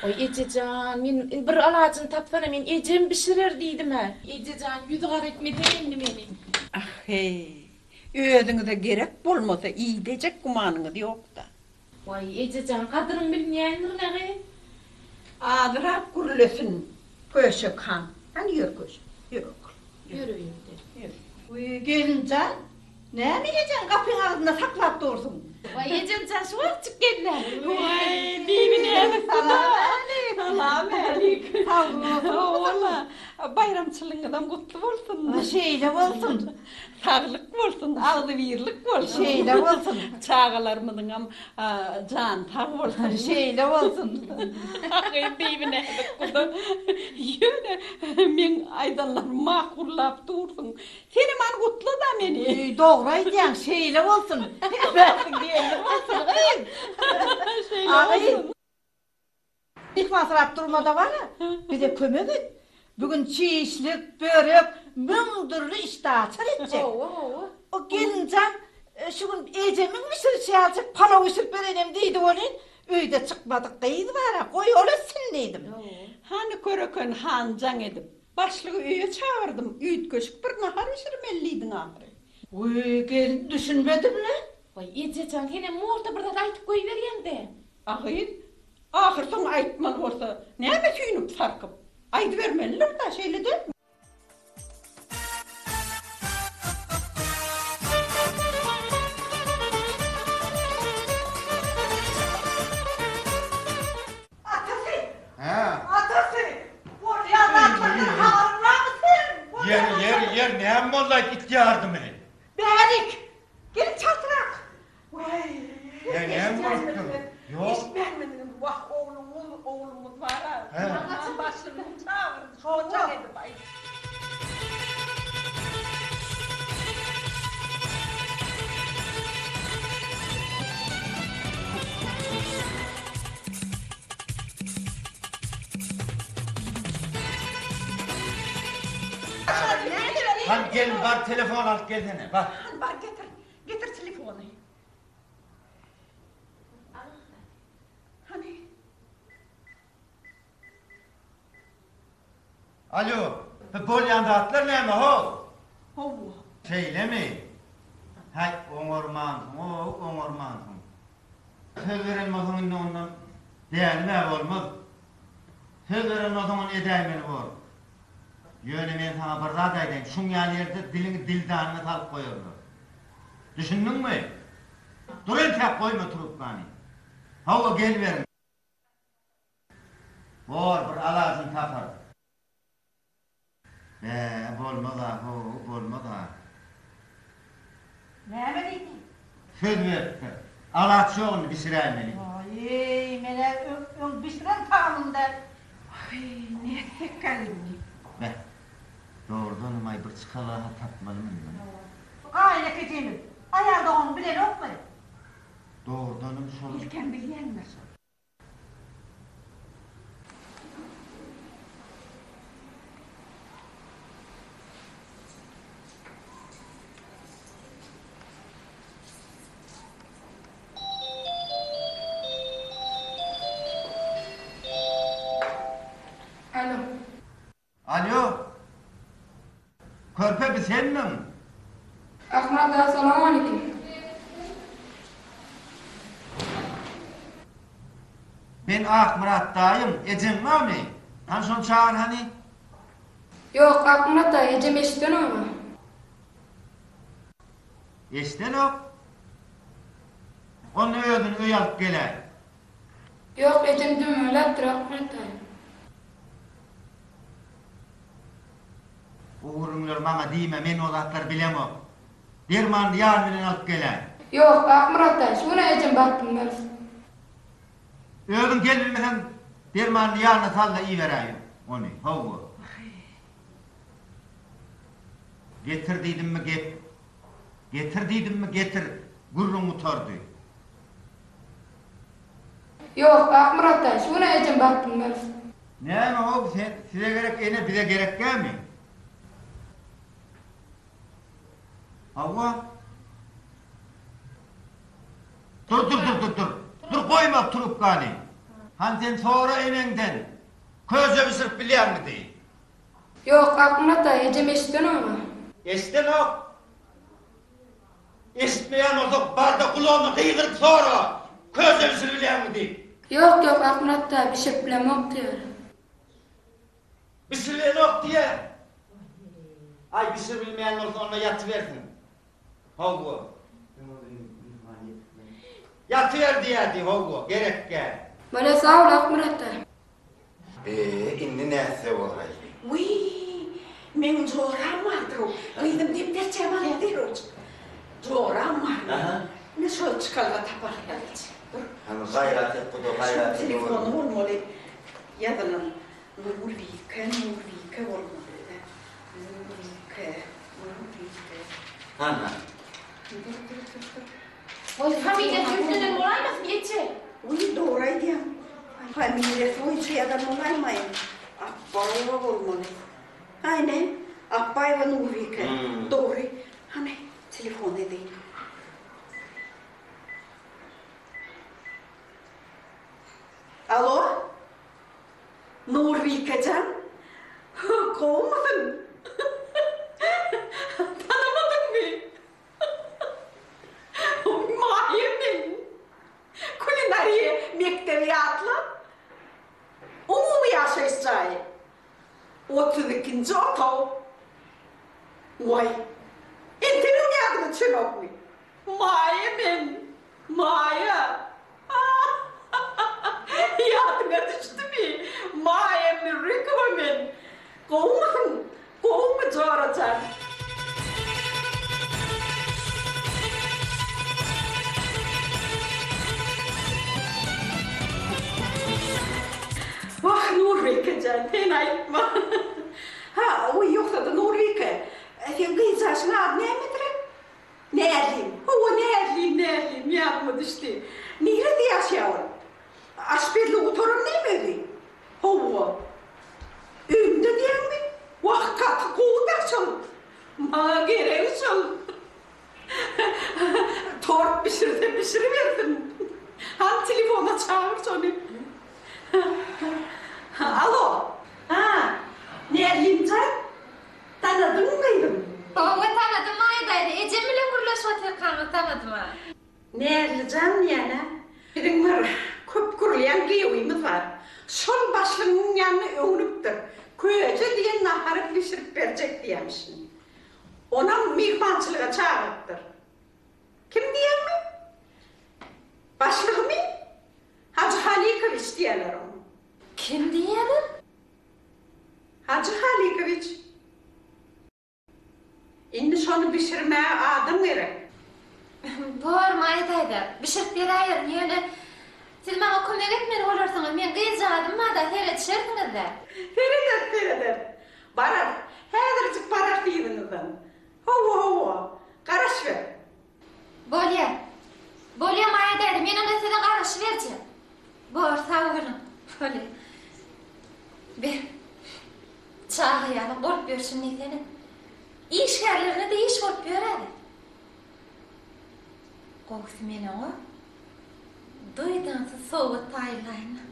Waý, eje jan, men bir alajyny tapsana, men ejem bişirer diýdim-ä. Eje jan, ýüzi gara etmesene indi meni. Ah-heý, özüňize gerek bolmasa idejek gümanyňyz ýok-da. Waý, eje jan, gadyryň bilinýändir-le gyz. Azyrak gürlesin, Köşek han. Hany ýör Köşek, ýör ogul. Ýör öýümde. Ýör. Wiý, gelinjan, näme ejeň gapyň agzynda saklap dursuň? Waý, ejem jan, şu wagtjyk geldi-ä. Waý, Bibi näzik guda. Salam älik. Sag boluň. Hawa-la, baýramçylygyňyzam gutly bolsun. Şeýle bolsun. Saglyk bolsun, agzybirlik bolsun. Şeýle bolsun. Çagalarymyzyňam jany sag bolsun. Şeýle bolsun. Agy Bibi näzik guda. Ýöne meň aýdanlarymy makullap dursuň. Senem hany gutla-da meni. Dogry aýdýaň, şeýle bolsun. Bähbiň gelni bolsun gyz. Şeýle bolsun. Myhmansyrap durma-da bar-a, bize kömek et. Bu gün çişlik, börek, 1000 dürli işdäaçar etjek. Hawa, hawa. O gelinjan şu gün ejemiň bişirişi ýaljak palaw bişirip ber enem diýdi welin, öýde çykmadyk gyz bar-a, goý ol etsin diýdim. Hany köreken han jaň edip, başlygy öýe çagyrdym, üýtgeşik bir nahar bişirmeli diýdiň ahyry. Wiý, gelin düşünmedim-le. Waý, eje jan, senem morta bir zat aýdyp goýberýäň-dä. A gyz, ahyrsoňy aýtmaly bolsa, näme süýnüp-sarkyp, aýdybermelidir-dä, şeýle dälmi? Atasy! Hä? Atasy! Bolýan zatlardan habaryň barmy seň? Ýer, ýer, ýer, näme boldy-aýt, it ýardymy? Bärik! Gel çaltrak! Waý! Ýa näme bolupdyr? Ýok. Eşitmänmidiňiz? Wah, ogluňyz, oglumyz bar-a. Maňa başlygyň çagyrdy, şoňa jaň edip aýt. Hany gelin bar telefon alyp gelsene bar. Hany bar getir. Getir telefony. Hany. Alo, bu bolýan zatlar näme how? Hawa. Şeýlemi? Häý, oňarmansyň-ow, oňarmansyň. Söz beren bolsaň indi ondan dänme bolmaz. Söz beren bolsaň ony edäýmeli bor. Ýöne men saňa bir zat aýdaýyn, şuň ýaly ýerde diliňi dildanyňa salyp goýarlar. Düşündiňmi? Dur entäk goýma trubkany. Hawa, geliberiň. Bor, bir alajyny taparys. Bä, bolmaz-a, ho-ow, bolmaz-a. Näme diýdi? Söz beripdir. Alaç ýok indi, bişiräýmeli. Aý-eý, men-ä öň bişiren tagamym däl. Aý, nätsekkäk indi? Beh, dogrudanam-aý bir çykalga-ha tapmaly mundan. Gaýynekejemiz, aýal doganyny bilenokmy? Dogrudanam şol. Ilkem bilýändir. Alo. Alýo. Körpe bi senmiň? Ahmyrat aga salowmaleýkim. Men Akmyrat daýyň, ejeň barmy? Hany şony çagyr hany. Ýok Akmyrat daýy ejem eşidenok-a. Eşidenok? Onda özüni öýe alyp geläý. Ýok ejem dömeläpdir Akmyrat daýy. O gürrüňleri maňa diýme, men o zatlary bilemok. Dermanyny ýany bilen alyp geläý. Ýok, Akmyrat daýy, şu gün-ä ejem baryp bilmeris. Özüň gelibilmeseň, dermanyny ýanyna sal-da iberäý ony, hawa. Getir diýdimmi, get. Getir diýdimmi, getir. Gürrüň gutardy. Ýok, Akmyrat daýy, şu gün-ä ejem baryp bilmeris. Näme how sen size gerek ene bize gerekgämi? Hawa. Dur dur dur dur dur. Dur goýma trubkany. Hany sen sora eneňden. Köze bişirip bilýäňmi diý. Ýok, Akmyrat daýy, ejem eşidenok-a. Eşidenok. Eşitmeýän bolsa barda gulagyna gygyryp sora, köze bişiribilýäňmi diýip. Ýok ýok Akmyrat daýy bişirip bilemok diýýär. Bişirilenok diýýär. Aý bişiribilmeýän bolsa onda ýatybersin. Hawa. Ýatyber diýýär diý hawa gerekgä. Bolýa sag bol Akmyrat daýy. Be, indi nätse boraý? Wiý, meň joram bardyr-ow. Gyzym depderçämi alyp derrewjik. Joram bar. Aha. Ine şol çykalga tapar ýalyç. Dur. Hany gaýrat et guda, gaýrat et. Şoň telefony bolmaly. Ýazylan Nurbike, Nurbike bolmaly-da. Nurbike, Nurbike. Hany. Dur, dur, dur, dur. Goý, familiýasy üýtgeden bolaýmasyn, eje? Wiý, dogry aýdýaň. Familiýasy boýunça ýazan bolaýmaýyn. Akbarowa bolmaly. Hany, ine, Apbaýewa Nurbike. Dogry. Hany, telefon edeýin. Alo? Nurbike jan? Gowumysyň? Tanamadyňmy? Maýa men. Kulinariýa mekdebi ýatla. Umumy ýaşaýyş jaýy. 32-nji otag. Waý, entegem ýadyňa düşenokmy? Maýa men, Maýa. Ýadyňa düşdümi? Maýa Mürrikowa men. Gowumysyň? Gowumy, jora jan? Wah, Nurbike jan, sen aýtma. Ha, oý, ýogsa-da, Nurbike, seň gyzjaşyň ady nämedir-ä? Näzlim. Hawa, Näzlim, Näzlim, ýadyma düşdi. Nirede ýaşaýar ol? Aşpezligi gutaran näme özi? Hawa. Öýünde diýýäňmi? Wah, gaty gowy-da şol. Maňa geregi şol. Tort bişirse bişiribersin. Hany telefona çagyr şony. Alo. Ha, Näzlimjan, tanadyňmy gyzym? Hawa, tanadym Maýa daýza. Ejem bilen gürleşip otyrkaňyz tanadym-a. Näzlijan diýýän-ä. Biziň bir köp gürleýän giýewimiz bar. Şol başlygyň ýanyna öwnüpdir. Köje diýen nahary bişirip berjek diýýämişin. Onam myhmançylyga çagyrypdyr. Kim diýýäňmi? Başlygymy? Hajy Halykowiç diýýärler oňa. Kim diýýärler? Hajy Halykowiç. Indi şony bişirmäge adam gerek. Bor, Maýa daýza, bişirip beräýerin, ýöne siz maňa kömek etmeli bolarsyňyz, meň gyzjagazym bar-da, seredişersiňiz-dä. Serederis, serederis. Bararys. Häzirjik bararys yzyňyzdan. Hawa, hawa. Garaşyber. Bolýa. Bolýa, Maýa daýza, men onda size garaşyberjek. Bor, sag boluň. Bolýa. Ber. Çaga ýaly bolup ýörşün diýsene. Işgärlerine-de iş bolup ýör-ä-de. Gowusy men oňa duýdansyz sowgat taýynlaýyn-da.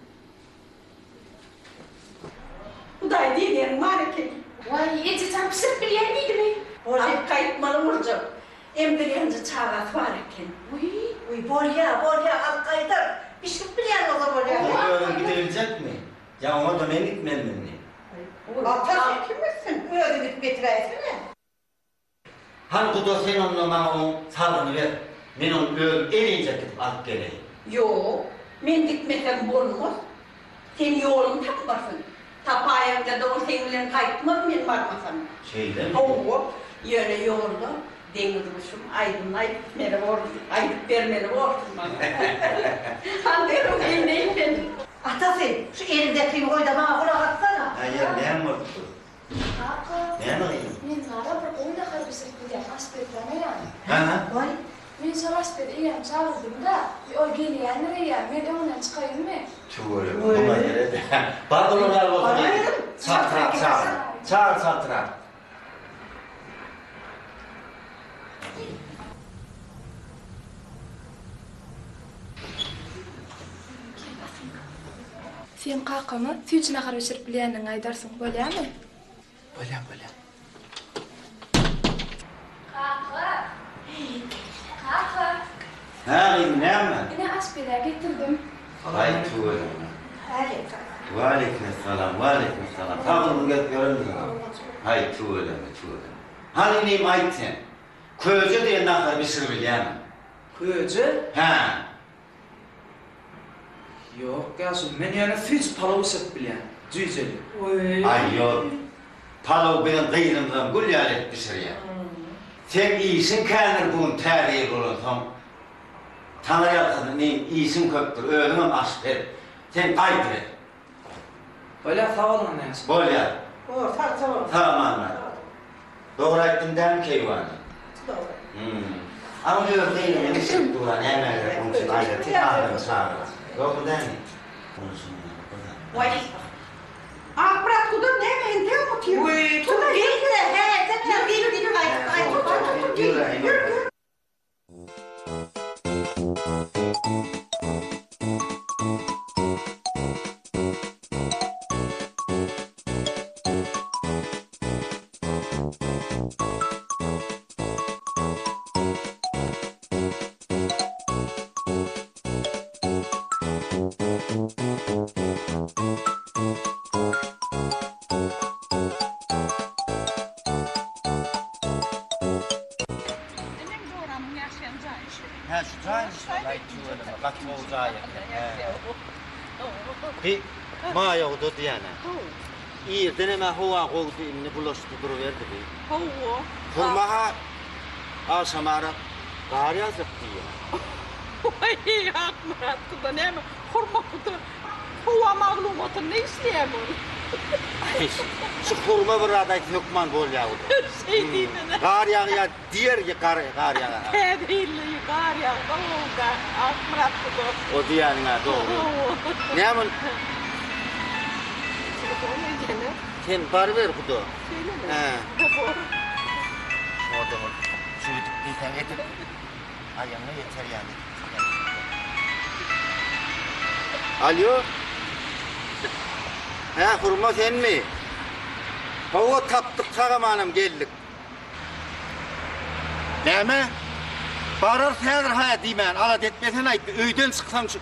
Hudaý diýeniň bar eken. Waý, ejejan bişirip bilýän diýdimi? Alyp gaýtmaly boljak. Emdirýänje çagasy bar eken. Wiý, wiý, bolýa, bolýa, alyp gaýdar. Bişirip bilýän bolsa bolýa. Oňa özüň gidibiljekmi? Ýa oňa-da men gitmelimi indi? Ata sen kim gitsin? Özüň gidip getiräýsene. Hany guda sen onda maňa oň salgyny ber. Men ony özüm elinjek gidip alyp geleýin. Ýok, men gitmesem bolmaz. Sen ýoluny tapmarsyň. Tapaýaňda-da ol seň bilen gaýtmaz men barmasam. Şeýlemi? Hawa, ýöne ýolda deňiz guşum aýdymyny aýdyp meli borsuň, aýdyp bermeli borsuň maňa. Hany derrew geýneýin men. Atasy, şu elindäkini goý-da maňa gulak assana. Hä, ýeri näme bolupdyr? Kaka, Näme gyzym? men gara bir gowy nahar bişirip bilýän aşpez tanaýan. Hä? Waý. Men şol aşpezi eýýäm çagyrdym-da, ol gelýändir eýýäm, men öňünden çykaýynmy? Tüweleme, muňa seret. Bar olar ýaly bolsa gyzym. Çaltrak çagyr. Çagyr çaltrak. Sen kakama süýji nahar bişirip bilýändigiňi aýdarsyň, bolýamy? Bolýa, bolýa. Kaka! Kaka! Hä, gyzym, näme? Ine, aşpezä getirdim. Aý, tüweleme. Aleýkum. Waleýkim essalam, waleýkim essalam. Sag boluň, gezip ýörenmiziň. Aý, tüweleme, tüweleme. Hany, inim, aýt sen. Köje diýen nahary bişiribilýämiň? Köje? Hä. Ýok, ýaşuly, men ýöne süýji palaw bişirip bilýän. Jüýjeli. Aý, ýok. Palaw biziň gyzymyzam gül ýaly edip bişirýär. Seň işiň kändir bu gün täze ýyl bolansoň. Taňryýalkasyn inim, işiň köpdür, özüňem aşpez. Sen gaýdyber. Bolýar, sag boluň onda ýaşuly. Bolýar. Bor, sagja boluň. Sag aman bar. Dogry aýtdym dämi keýwany? Dogry. Hum. A ony öz gyzyňa bişirip dur-a, nämä gerek onuň üçin aýratyn adamy çagyryp. Dogry dämi? Waý. Akmyrat guda näme entegem otyr? Wiý, tur geýsene, häý. Ýöräýin onda. Eneň joramyň ýaşaýan jaýy şu. Hä şu jaýmyş şol aý tüweleme gaty gowy jaý eken hä. Bi Maýa guda diýýän-ä. Irdenem-ä howa gowudy indi bulaşdy duruberdi bi. Hawa. Hurma-ha agşamara gar ýagjak diýýär. Waý Akmyrat guda näme hurma guda howa maglumatynda işleýärmi ol? Aý şu hurma bir zat aýtsa hökman bolýar guda. Şeý diýsene. Gar ýagýar diýer gar gar ýagar. Täze ýylda gar ýagsa gowy-da Akmyrat guda. O diýýäniň-ä dogry. Näme ol? Telefon edýän-ä. Sen baryber guda. Şeýlemi? Hä. Bor. Şo-da ol. Şeýdip diýseň edip. Aýagyna ýeter ýaly edip diýseň. Alýo. Hä, Hurma senmi? Hawa, tapdyk, sag-amanam geldik. Näme? Bararys häzir hä diýmän, alada etmesen aýt, öýden çyksaň şu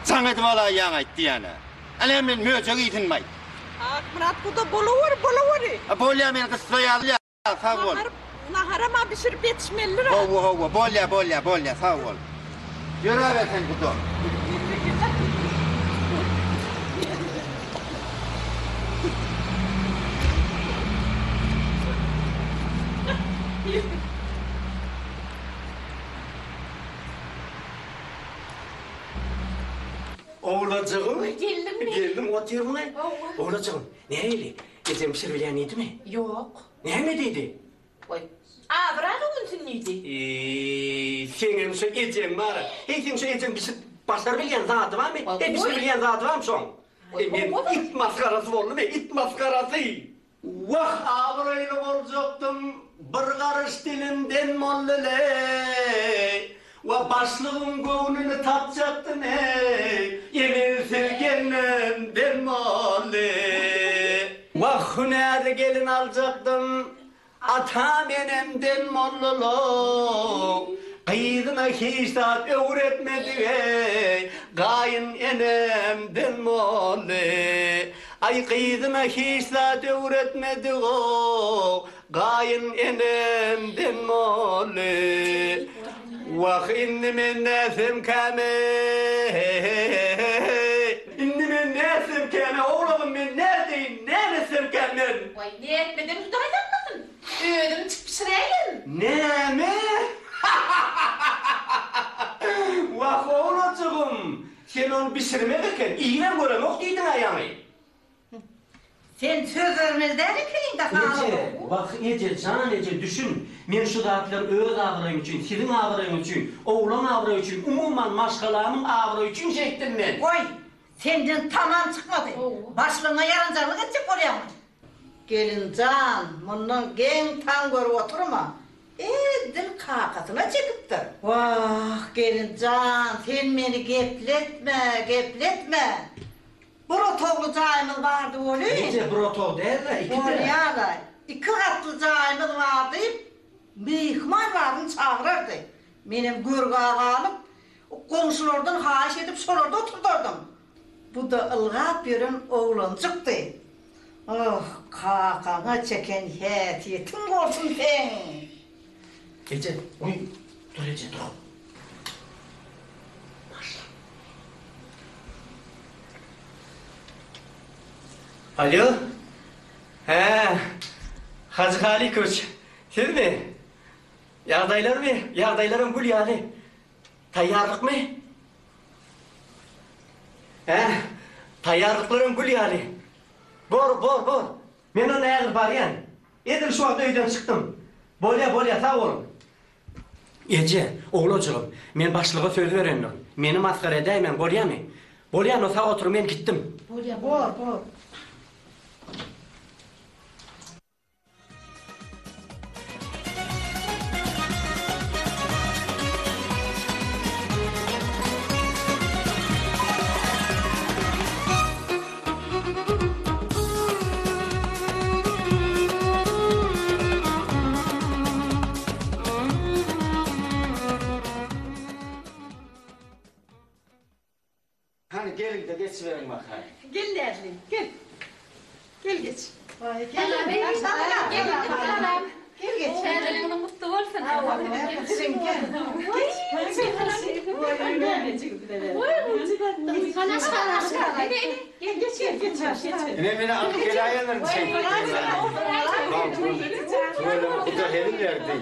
jaň edip alaýýaň aýt diýýän-ä. Älem men möjek iýsinmi aýt. Akmyrat guda bolaweri, bolaweri. A bolýa meni gyssaýaly. Sag bol. Nahar, naharam-a bişirip ýetişmelidir-ä. Hawa, hawa, bolýa, bolýa, bolýa, sag bol. Ýöräber sen guda. Owlajygym. Geldiňmi? Geldim, otyrmyň-aý? Hawa. Owlajygym, nähili? Ejem bişiribilýän diýdimi? Ýok. Näme diýdi? Goý, abraý öwünsin diýdi. Eý, seňem şo ejeň bar-a. Heý, seň şo ejeň bişirip başarybilýän zady barmy? Heý, bişiribilýän zady barmy şoň? Eý, men it masgarasy boldum-eý, it masgarasy! Wah, abraýly boljakdym, bir garyş dilimden boldy-leý. Wah, başlygyň göwnüni tapjakdym-eý, emelsiz gelnemden boldy. Wah, hünärli gelin aljakdym, atam-enemden boldy-low. Gyzyna hiç zat öwretmedik-eý, gaýyn enemden boldy. Aý, gyzyna hiç zat öwretmedik-ow, Gaýyn enemden boldy. Wah, indi men nätsemkäm-eý? Indi men nätsemkäm-eý, oglanym, men nädeýin, näme etsemkäm men? Waý, nätmeden Hudaý saklasyn! Özüm içip bişiräýerin. Näme? Wah, oglanjygym, sen ony bişirmek eken, iýibem göremok diýdiň-ä ýaňy. Sen söz bermeli däl ekeniň-dä Eje, Halyl. wah, eje, jan eje, düşün. Men şu zatlary öz abraýym üçin, siziň abraýyňyz üçin, oglan abraýy üçin, umuman, maşgalamyň abraýy üçin şeýtdim men. Goý, senden tamam çykmady. Başlygyňa ýaranjaňlyk etjek bolýaňmy? Gelin jan, mundan geň-taň görüp oturma. Edil kakasyna çekipdir. Wah, gelin jan, sen meni gepletme, gepletme. Bir otagly jaýymyz bardy welin. Eje, bir otag däl-de, iki-de. Bolýa-da, iki gatly jaýymyz bar diýip, myhman baryny çagyrardy. Menem görgä galyp, goňşulardan haýyş edip şolarda oturdardym. Bu-da ylgap ýören oglanjykdy. Oh, kakaňa çeken häsiýetiň bolsun seň! Eje, oý, dur eje, dur. Başla. Alo. Hä, Hajy Halykowiç, sizmi? Ýagdaýlarmy? Ýagdaýlaram gül ýaly. Taýýarlykmy? Hä, taýýarlyklaram gül ýaly. Bor, bor, bor. Men onda häzir barýan. Edil şu wagt öýden çykdym. Bolýa, bolýa, sag boluň. Eje, owlajygym, men başlyga söz berendirin. Meni masgara edäýmäň, bolýamy? Bolýa, no sag oturyň, men gitdim. Bolýa, bor, bor. Geçiberiň bakaýyn. Gel Näzli, gel. Gel geç. Salam. Salam. Gel geç. Täze ýylyň gutly bolsun. Ine meni alyp geläýendirin şeýdip. Tüweleme Huda hezil berdi.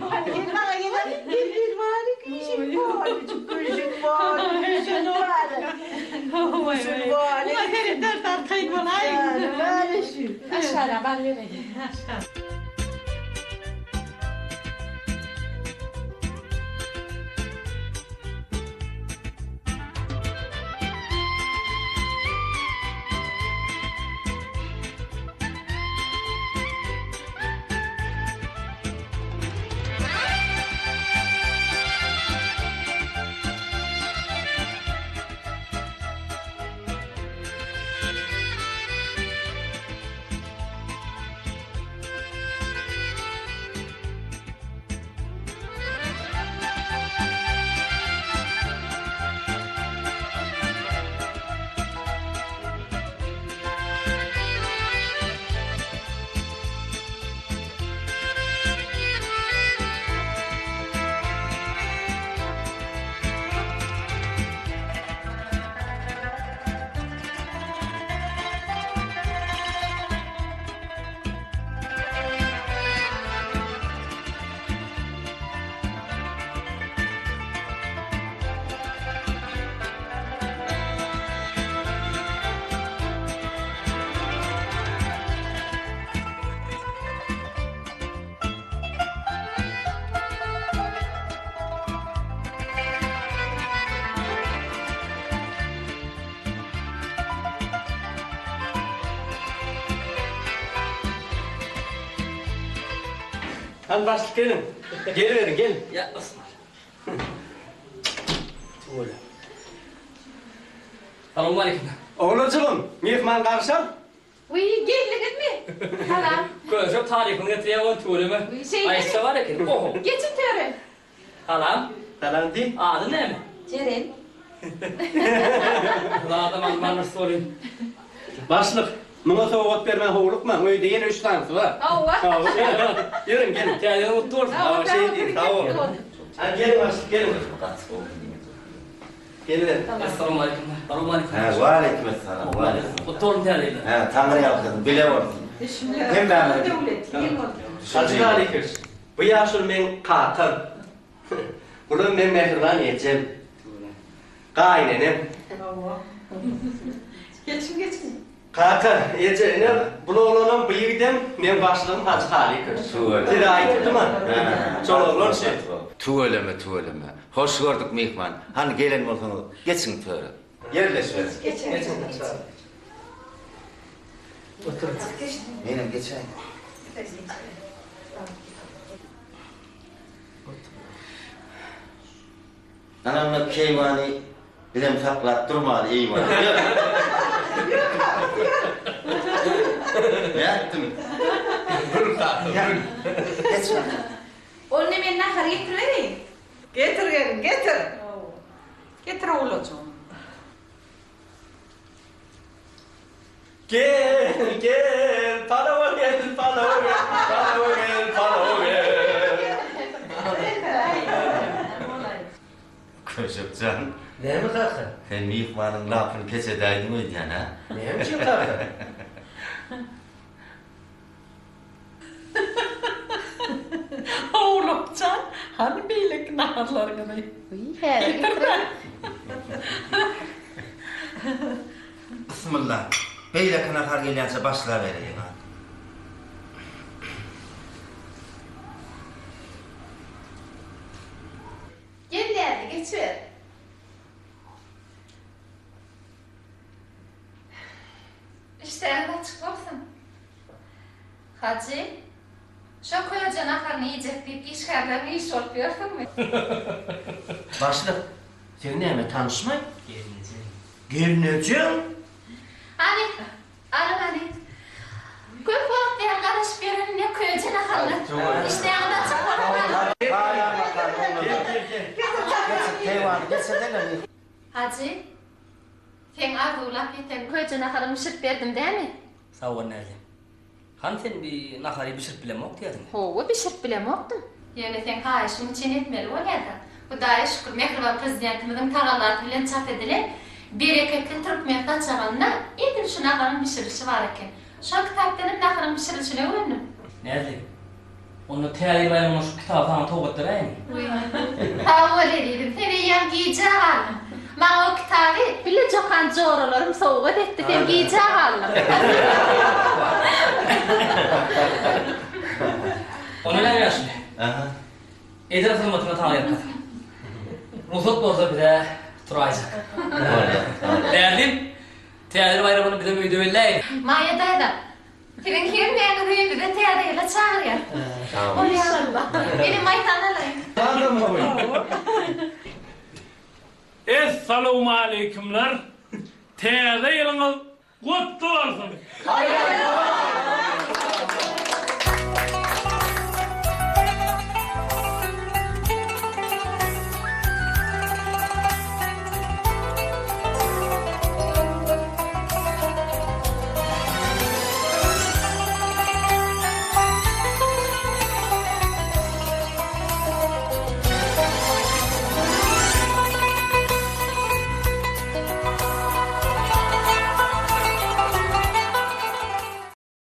Hany başlyk geliň. Geliberiň, geliň. Ýa, Ysmaýyl. Tüweleme. Salowmaleýkim. Oglanjygym, myhman garşy al. Wiý, geldiňizmi? Salam. Köşek tarypyny getirýär ol tüweleme. Wiý, şeýlemi? Aýtsa bar eken. Oho. Geçiň töre. Salam. Salam diý. Ady näme? Jeren. Zadam alman bir soryn. Başlyk, muňa sowgat bermän howlukmaň, öýde ýene üç sanysy bar. Hawa. Ýörüň, geliň. Täze ýyl gutly bolsun. Hawa, şeý diý, sag boluň. Hany geliň başlyk, geliň. Geliber. Essalawmaleýkim. Salowmaleýkim. Hä, waleýkim essalam, waleýkim. Gutly bolsun täze ýylyň. Hä, Taňry ýalkasyn, bile bolsun. Hemmämiziň. Hajy Halykowiç, bu ýaşuly meň kakam. Bulam meň mähriban ejem. Gaýynenem. Hawa. Geçiň, geçiň. Kaka, eje, ine, bul oglanam, bu ýigidem meň başlygym Hajy Halykowiç. Size aýdypdym-a. Şol oglan şi. Tüweleme, tüweleme. Hoş gördük myhman. Hany gelen bolsaňyz, geçiň töre. Ýerleşiberiň. Geçiň, geçiň. Oturyň. Menem geçäýin. Anamda keýwany bizem saklap durmaly eýwany. Nätdim? Gül kaka, gül. Geç kaka. Onda men nahar getiribereýin. Getir gelin, getir. Getir owlajygym. Gel, gel, palawa gel, palawa gel, palawa gel, palawa gel. Köşek jan. Näme kaka? Sen myhmanyň lapyny keç edäýdiň öýdýän, hä? Näme üçin kaka? Owlakjan, hany beýleki naharlaryňyzy? Getir-dä. Bismillah. Beýleki nahar gelýänçä başlabereýin. Gel Näzli, geçiber. Işdäňiz açyk bolsun. Hajy, şo köje naharyny iýjek diýip işgärleriň işi bolup ýörsüňmi? Başlyk, sen näme tanyşmaý? Gelnejeň. Gelnejeň? Hany, alyň hany. Köp wagt bäri garaşyp ýören ne köje naharyna. Işdäňiz açyk bolsun. Hajy, seň. arzuwlap ýeten köje naharyňy bişirip berdim dämi? Sag bol Näzli. Hany sen bi nahary bişirip bilemok diýýädiň? Hawa, bişirip bilemokdym. Ýöne seň haýyşyň üçin etmeli bolýa-da. Hudaýa şükür, mähriban Prezidentimiziň tagallasy bilen çap edilen Bereketli türkmen saçagynda edil şu naharyň bişirilişi bar eken. Şol kitapdan hem naharyň bişirilişini öwrendim. Näzli, onda Täze ýyl baýramyna şu kitaby saňa sowgat beräýinmi? Sag bol ezizim, sen eýýäm gijä galdyň. Maňa o kitaby bile jokan joralarym sowgat etdi, sen gijä galdyň. Onda näme ýaşuly? Eder hyzmatyňa taýýar kasym. Rugsat bolsa bize turaýjak. Näzlim, Täze ýyl baýramyny bizem öýde belläýeli. Maýa daýza, Siziň hemmäňizi öýümize Täze ýyla çagyrýas. Bolýa. Menem maýsany alaýyn. Essalawmaleýkimler! Täze ýylyňyz gutly bolsun!